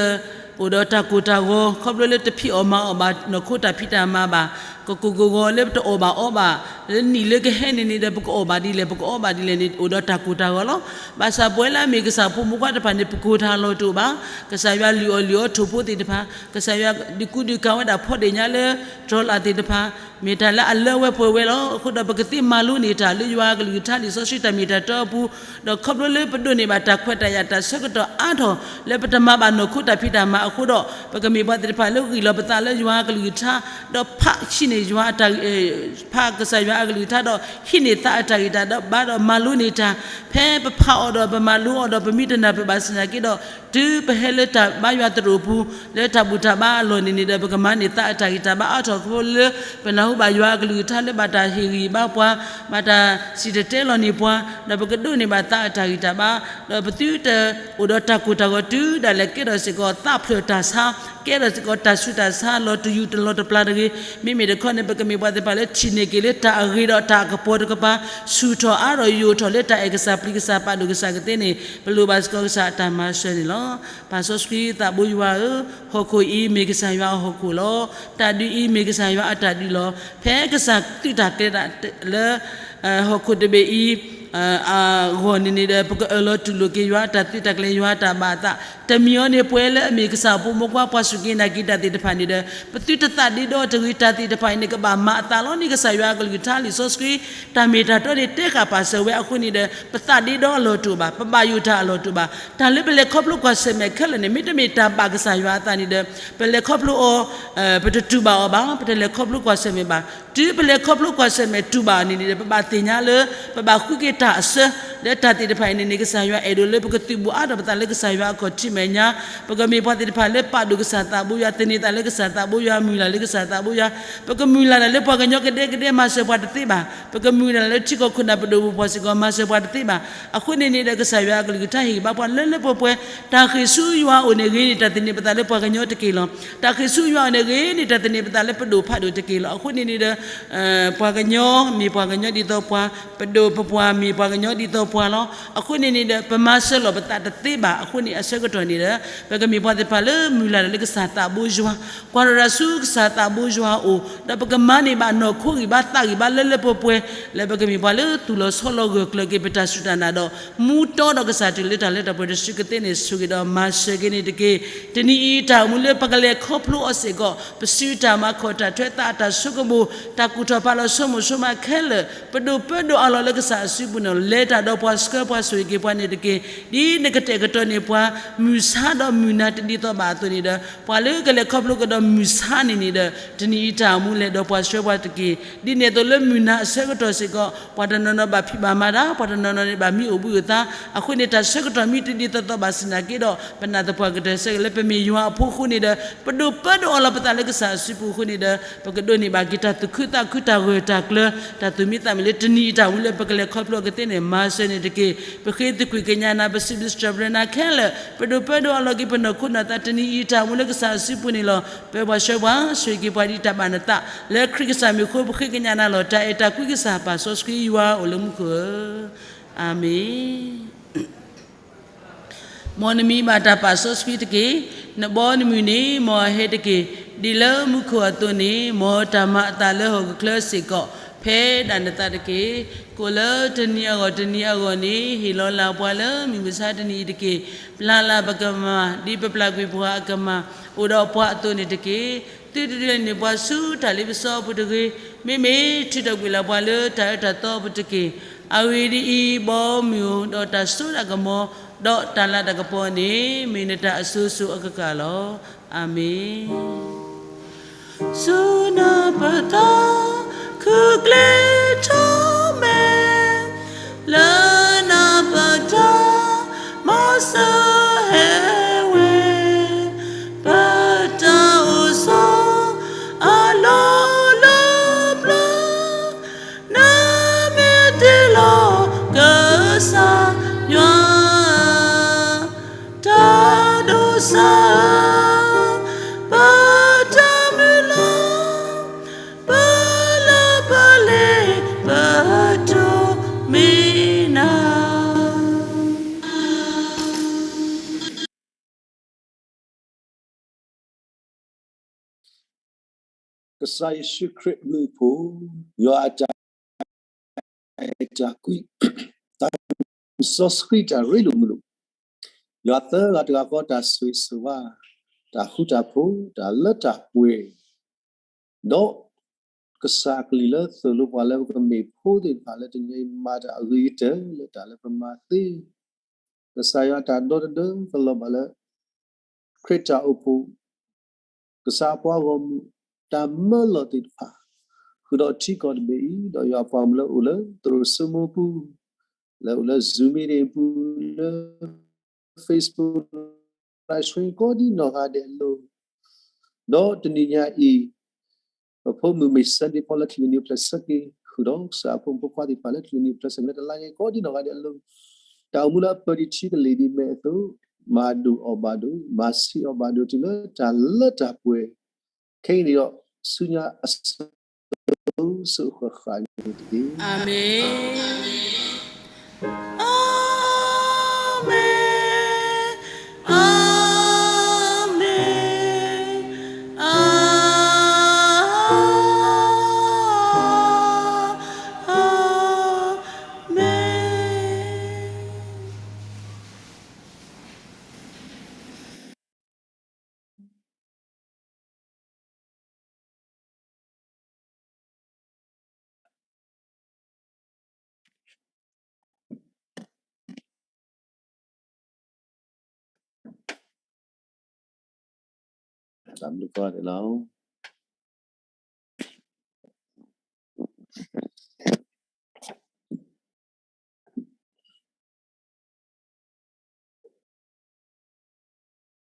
အိၣ်ဒီးတၢ်ကိၢ်တၢ်ဂီၤ ခီဖျိလၢတဖံးအီၣ်မၤအီၣ်ဘၣ် နီၢ်ခိတၢ်ဖံးတၢ်မၤဘၣ် ကကိၢ်ကဂီၤလၢပတအီၣ်ဘၣ်အီဘၣ် လၢနံၣ်လၢကဟဲန့ၣ်န့ၣ်ဒီး ပကအီၣ်ဘၣ်ဒ်လဲၣ် ပကအီဘၣ်ဒ်လဲၣ်န့ၣ် အိၣ်ဒီးတၢ်ကိၢ်တၢ်ဂီၤလီၤ. ဘၣ်ဆၣ်ပဝဲလၢအမ့ၢ်ကစၢ်ဖိမုၣ်ဖိခွါတဖၣ်န့ၣ် ပကိၢ်တၢ်အလီၢ်တအိၣ်ဘၣ်. ကစၢ်ယွၤလုၢ်အီၣ်လုၢ်အီထိၣ်ဖိသ့ၣ်တဖၣ် ကစၢ်ယွၤဒုးကူဒုးကၤဝဲဒၣ်ဖီဒ့ၣ်ညါလၢ တြီလာ်သ့ၣ်တဖၣ် မ့ၢ်တၢ်လၢအလၢဝဲပှဲၤဝဲလီၤ. အဃိဒီးပကသ့မၤလိန့ၢ်တၢ်လၢယွၤအကလုၢ်ကထါလံာ်စီဆှံတၢ်မ့ၢ်တၢ်တီအပူၤ ဒီးခီဖျိလၢပဒိးန့ၢ်ဘၣ်တၢ်ခွဲးတၢ်ယာ်တၢ်ဆၢကတီၢ်အါထီၣ် လၢပတမၤဘၣ်နီၢ်ခိတၢ်ဖံးတၢ်မၤအဃိဒီး ပကမ့ၢ်ပှၤသ့ၣ်တဖၣ်လၢဂံၢ်လီၤပသးလၢယွၤအကလုၢ်ကထါ ဒီးဖးဟံးန့ၢ်ယွၤအတၢ် ဖးကစၢ်ယွၤအကလုၢ်ကထါ ဒီးဟံးန့ၢ်သးအတၢ်ဂံၢ်တၢ်ဘါဒီးမၤလိန့ၢ်တၢ် ဖဲပဖးအီၤဒီးပမၤလိအီၤဒီးပမံတနၢ်ပၢၢ်ဘၣ်ဆၣ်သနာ်က့ဒီး တုၤပဟဲလၢတၢ်ဘါယွၤသရိာ်ပူၤ လၢတၢ်ဘူၣ်တၢ်ဘါအလီၢ်န့ၣ်န့ၣ်ဒီး ပကမၤန့ၢ်သးအတၢ်ဂံၢ်တၢ်ဘါအါထီၣ်ခီဖျိလၢ ပနၢ်ဟူဘၣ်ယွၤအကလုၢ်ကထါလၢဘၣ်တၢ်ဟ့ၣ်ဂံၢ်ဘါပှၤ ဘၣ်တၢ်စံၣ်တဲၤတဲလီၤန့ၢ်ပှၤ ဒီးပကဒိးန့ၢ်ဘၣ်သးအတၢ်ဂံၢ်တၢ်ဘါ ဒီးပသုတအိၣ်ဒီးတၢ်ကိၢ်တၢ်ဂီၤတုၤဒၣ်လဲာ် ကဲထီၣ်စ့ၢ်ကီးသးဖျၢၣ်တၢ်ဆါ ကဲထီၣ်စ့ၢ်ကီးတၢ်ဆူးတၢ်ဆါ လီၤတယူၢ်တလီၤတပျၢ်တဂ့ၤ မ့မ့ၢ်တခီန့ၣ် ပကမ့ၢ်ပှၤသ့ၣ်တဖၣ်လၢထံၣ်န့ၢ်က့ၤလၢတၢ်အဂ့ၤဒီးတၢ်အကပီၤတကပၤ ဆူၣ်ထီၣ်အါထီၣ်ယိာ်ထီၣ်လၢတၢ်အဲၣ်ကစၢ်ပျံၤကစၢ်ပာ်ဒိၣ်ကစၢ်ကသ့န့ၣ် ပလိၣ်ဘၣ်စ့ၢ်ကီးကစၢ်အတၢ်မၤစၢၤန့ၣ်လီၤ. ပၢ်စီဆှံသးဘိယွၤဧၢ, ဟီၣ်ခိၣ်အံၤမ့ၢ်ကစၢ်ယွၤအဟီၣ်ခိၣ်လီၤ. တၢ်ဒုးအံၤမ့ၢ်ကစၢ်ယွၤအတၢ်ဒုးလီၤ. ဖဲကစၢ်သုးတၢ်ကျဲၤတၢ်လၢ ဟီၣ်ခိၣ်တဘ့ၣ်အံၤ အဂီၢ်န့ၣ်န့ၣ်ဒီး ပကအၢၣ်လီၤတူၢ်လိာ်က့ၤယွၤအတၢ်သုးတၢ်ကျဲၤ ယွၤအတၢ်ဘၣ်အသး တမံၤအီၤန့ၣ် ပဝဲလၢအမ့ၢ်ကစၢ်ဖိမုၣ်ဖိခွါ ပှၤစူၢ်က့ၤနာ်က့ၤတၢ်သ့ၣ်တဖၣ်န့ၣ်ဒီး ပသုတသးဒ့ဒီတဂ့ၤ တၢ်သ့ၣ်တဖၣ်အံၤန့ၣ် ကဘၣ်မၤအသးလီၤန့ၣ် ကစၢ်ယွၤအကလုၢ်ကထါလံာ်စီဆှံ တၢ်မ့ၢ်တၢ်တီန့ၣ် တဲဃာ်ပာ်စၢၤဝဲအဃိန့ၣ်ဒီး ပသးဒ့ဒီအလီၢ်တအိၣ်ဘၣ်, ပဘၣ်ယိၣ်တၢ်အလီၢ်တအိၣ်ဘၣ်. တၢ်လၢပလဲၤခီဖျိကွၢ်ဆၢၣ်မဲာ်ခဲလၢာ်န့ၣ် မ့တမ့ၢ်တၢ်ဘၣ်ကစၢ်ယွၤအသးန့ၣ်ဒီး ပလဲၤခီဖျိအီၤ ပတတူၢ်ဘၣ်အီၤဘၣ်, ပတလဲၤခီဖျိကွၢ်ဆၢၣ်မဲာ်ဘၣ်. တုၤပလဲၤခီဖျိကွၢ်ဆၢၣ်မဲာ်တူၢ်ဘၣ်အီၤန့ၣ်န့ၣ်ဒီး ပဘၣ်သ့ၣ်ညါလၢ ပဘၣ်ဃုက့ၤတၢ်အစၢ လၢတၢ်သ့ၣ်တဖၣ်အံၤန့ၣ်န့ၣ် ကစၢ်ယွၤအဲၣ်ဒိးလၢပကသုးဘူးအါထီၣ်ပသးလၢကစၢ်ယွၤအခီၣ်ထံးမဲာ်ညါ, ပကမ့ၢ်ပှၤသ့ၣ်တဖၣ်လၢပာ်ဒိၣ်ကစၢ်သးဘိယွၤ, သန့ၤသးလၢကစၢ်သးဘိယွၤ, မုၢ်လၢ်လၢကစၢ်သးဘိယွၤ, ပကမုၢ်လၢ်တၢ်လၢပှၤကညီကဒဲကဒဲ မၤစၢၤပှၤတသ့ဘၣ်, ပကမုၢ်လၢ်တၢ်လၢထံကီၢ်ခိၣ်နၢ်ပဒိၣ်ပပှၢ်စ့ၢ်ကီး မၤစၢၤပှၤတသ့ဘၣ်. အဃိန့ၣ်န့ၣ်ဒီး ကစၢ်ယွၤအကလုၢ်ကထါဟ့ၣ်ဂံၢ်ဘါပှၤလၢလၢပှဲၤပှဲၤ, တၢ်ဃ့ၢ်ဆူယွၤအအိၣ်န့ၣ်ဂ့ၤန့ၢ် တၢ်သန့ၤပသးလၢပှၤကညီတက့ၢ်လီၤ. တၢ်ဃ့ၢ်ဆူယွၤအအိၣ်န့ၣ်ဂ့ၤန့ၢ် တၢ်သန့ၤပသးလၢပဒိၣ်ဖးဒိၣ်တက့ၢ်လီၤ. အဃိန့ၣ်န့ၣ်ဒီး ပှၤကညီမ့ၢ်ပှၤကညီဒ်သိးပှၤ, ပဒိၣ်ပပှၢ်မ့ၢ်ပှၤကညီဒ်သိးပှၤလီၤ. အဃိန့ၣ်န့ၣ်ဒီး ပမၤစၢၤလီၤပသးတသ့ဘၣ်. အဃိန့ၣ် အဆၢကတီၢ်န့ၣ်ဒီး ပကမ့ၢ်ပှၤသ့ၣ်တဖၣ်လၢမုၢ်လၢ်တၢ်လၢကစၢ်သးဘိယွၤ, ကွၢ်ထီၣ်တၢ်ဆူကစၢ်သးဘိယွၤအအိၣ်, ဒီးပကမၤန့ၢ်ဘၣ်နီၢ်ခိဂံၢ်ဘါသးဂံၢ်ဘါလၢလၢပှဲၤပှဲၤ, လၢပကမ့ၢ်ပှၤလၢသူၣ်လီၤဆီလီၤဂၢၢ်ကျၢၤက့ၤ ပတၢ်စူၢ်တၢ်နာ်ဒီး မူတီဒီးကစၢ်တုၤလၢတၢ်လၢတၢ်ပှဲၤတစုကသ့န့ၣ် ဆိၣ်ဂ့ၤဒီးမၤစၢၤက့ၤန့ၣ်တက့ၢ်. တနံၤအံၤတၢ်အိၣ်မူလၢပကလဲၤခီဖျိအီၤစ့ၢ်ကီး ပစုတၢ်မၤခီၣ်တၢ်ထွဲသးအတၢ်ဆိကမိၣ် တၢ်ကူၣ်ထီၣ်ဖးလီၤဆိကမိၣ်ဆိကမးခဲလၢာ် ပဒိၣ်ပၢဒိၣ်အလီၢ်လၢကစၢ်အစု အဃိန့ၣ် လဲၤတၢ်ဒီးပှၤဆှၢပှၤဆိၣ်ဂ့ၤက့ၤပှၤန့ၣ်တက့ၢ်. ဒ်နကတဲာ်ကတီၤန့ၢ်ပှၤ မုၢ်ဆါဒီးမုၢ်နၤတဒ်သိးဘၣ်အသိးန့ၣ်ဒီး ပှၤလၢကလဲၤခီဖျိကဒီးမုၢ်ဆါန့ၣ်န့ၣ်ဒီး တနံၤအံၤတၢ်အိၣ်မူလဲၤဒီးပှၤဆှၢပှၤတက့ၢ်. ဒ်န့ၣ်အသိးလၢမုၢ်နၤအဆၢကတီၢ်စ့ၢ်ကီး ပှၤတနီၤနီၤဘၣ်ဖံးဘၣ်မၤတၢ်, ပှၤတနီၤနီၤန့ၣ်ဘၣ်မံအိၣ်ဘှံးအိၣ်သါ, အဃိန့ၣ် တၢ်ဆၢကတီၢ်မံတဒ်သိးသိးဘၣ်ဆ့ၣ်နီၤက့ဒီး ပနာ်သပှၢ်ကတၢၢ်ဆၢက့ၤလၢပမ့ၢ်ယွၤအဖိအဃိန့ၣ်ဒီး ပဒိၣ်ပၢဒိၣ်အီၤလီၤပသးလၢကစၢ်အစုပူၤအဃိန့ၣ်ဒီး ပကဒိးန့ၢ်ဘၣ်က့ၤတၢ်သူၣ်ခုသးခုတၢ်ဂၢၢ်တၢ်ကျၢၤ တၢ်သူၣ်မံသးမုာ်လၢတနံၤအံၤတၢ်အိၣ်မူလၢပကလဲၤခီဖျိအကသ့န့ၣ် မၤစၢၤန့ၣ်တက့ၢ်. ပဃ့သကွံာ်ကညးနၤ ပစံးဘျုးစံးထီၣ်ပတြၢၤနၤခဲလၢာ် ပဒိၣ်ပၢဒိၣ်အီၤလီၤက့ၤပနီၢ်ခိနီၢ်သးတနံၤအံၤတၢ်အိၣ်မူလၢကစၢ်အစုပူၤန့ၣ်လီၤ. ပၢပှၤဆှၢပှၤ ဆိၣ်ဂ့ၤက့ၤပှၤဒ်တၢ်ဘၣ်နသး လၢခရံာ်ကစၢ်မံၤအဃိ ပဃ့ကညးနၤလီၤ. တၢ်အဲၣ်တၢ်ကွံကစၢ် ပၢ်စီဆှံယွၤအိၣ်လၢမူခိၣ်ဧၢ, အၤမ့ၣ်. မ်နမံဘၣ်တၢ်ပာ်စီဆှံတက့ၢ်. နဘီနမုၢ်န့ၣ် မ်အဟဲတက့ၢ်. ဒ်လၢမူခိၣ်အသိးန့ၣ် မ်တၢ်မၤအသးလၢဟီၣ်ခိၣ်ချၢစ့ၢ်ကီး ဖဲဒၣ်နသးတက့ၢ်. ကိၣ်လၢတနံၤအဂီၢ်တနံၤအဂီၢ်န့ၣ် ဟ့ၣ်လီၤလၢ်ပှၤလၢမုၢ်မဆါတနံၤအံၤတက့ၢ်. ပျၢ်လၢ်ပကမၤ ဒ်ပပျၢ်ကွံာ်ပှၤအကမၤ အိၣ်ဒီးပှၤအသိးန့ၣ်တက့ၢ်. သုတဒုးလဲၤနုာ်ပှၤဆူတၢ်လ့ပစီအပူၤတဂ့ၤ. မ့မ့ၢ်ထုးထီၣ်ကွံာ်လၢ်ပှၤလၢတၢ်အၢတၢ်သီအပူၤတက့ၢ်. အဂ့ၢ်ဒ်အံၤ, ဘီမုၢ်ဒီးတၢ်စိတၢ်ကမီၤ ဒီးတၢ်လၤတၢ်ကပီၤန့ၣ် မ့ၢ်နတၢ်အစိၤစိၤအကကးလီၤ. အၤမ့ၣ်. ဆူနပတၢ် ခုၣ်ကျ့ထီၣ်မဲာ် လၢနပတၢ် မၤစၢၤဟဲဝဲ ပတၢ်အိၣ်ဆိး အလီၢ်လၢပျၢၤ နမ့ၢ်တ့လီၤကစၢ်ယွၤ တၢ်ဒိးစၢ် ပတၢ်မုၢ်လၢ် ပလၢပလဲၤ ပဒိးမ့ၢ်နၤ ကစၢ်ယ့ၣ်ၡူးခရံာ်အဘျုးအဖှိၣ်, ယွၤအတၢ်အဲၣ်တၢ်ကွံ, သးစီဆှံတၢ်ရ့လိာ်မုာ်လိာ်, ယွၤသၢဂၤတဂၤဃီတၢ်ဆိၣ်ဂ့ၤဆိၣ်ဝါ, တၢ်ဃူတၢ်ဖိး, တၢ်လၢတၢ်ပှဲၤ, ဒီးကစၢ်အကလုၢ်လၢသိၣ်လိပှၤလၢပကမ့ၢ်ဖိသ့ၣ်တဖၣ်လၢတနံၤအံၤ မၤတၢ်အဂ့ၤကတၢၢ်လၢတၢ်လၢပမၤသ့ ကစၢ်ယွၤအတၢ်ဒီတဒၢကလီၤဘၣ်လၢ ခရံာ်တၢ်အိၣ်ဖှိၣ်, ကစၢ်အပှၤဂီၢ်မုၢ်, တၢ်မၢလီၤသ့ၣ်တဖၣ်, ဃုာ်ဒီးထံကီၢ်တဘ့ၣ်အံၤ, ဒီးယွၤအပှၤဂီၢ်မုၢ်လၢအိၣ်လၢသရိာ်စိမိၢ်ပူၤ, လၢအိၣ်လၢ Zoom meeting ပူၤ, လၢ Facebook live stream ကိးဒ်နီၢ်ဂၤဒဲးအလိၤ, ဒီးတနံၤညါအံၤ ပဖိမုၣ်မ့ၢ် Sunday ဖီလၢ ကလံၤနံၤအိၣ်ဖျဲၣ်ဆၢက့ၤ, ဃုာ်ဒီးကစၢ်အဖိမုၣ်ဖိခွါသ့ၣ်တဖၣ်လၢ ကလံၤနံၤအိၣ်ဖျဲၣ်ဆၢက့ၤလၢတလါညါအံၤ ကိးဒ်နီၢ်ဂၤဒဲးအလိၤ, တၢ်အိၣ်မူလၢအပၢၢ်ဒံးထံကလ့ၢ်ဒံးမဲာ်အသိး, မၤဒိၣ်အီၣ်ဘၣ်ဒိၣ်, မၤဆံးအီၣ်ဘၣ်ဒိၣ်တုၤလၢတၢ်လၢတၢ်ပှဲၤ, ခဲအံၤန့ၣ်ဒီး ဆူညါအစိၤစိၤဃၣ်ဃၣ်န့ၣ်တက့ၢ်. အၤမ့ၣ်. အၤမ့ၣ်, အၤမ့ၣ်, အၤ, အၤမ့ၣ်. တၢ်ဘျုးကိးဂၤဒဲးလီၤ.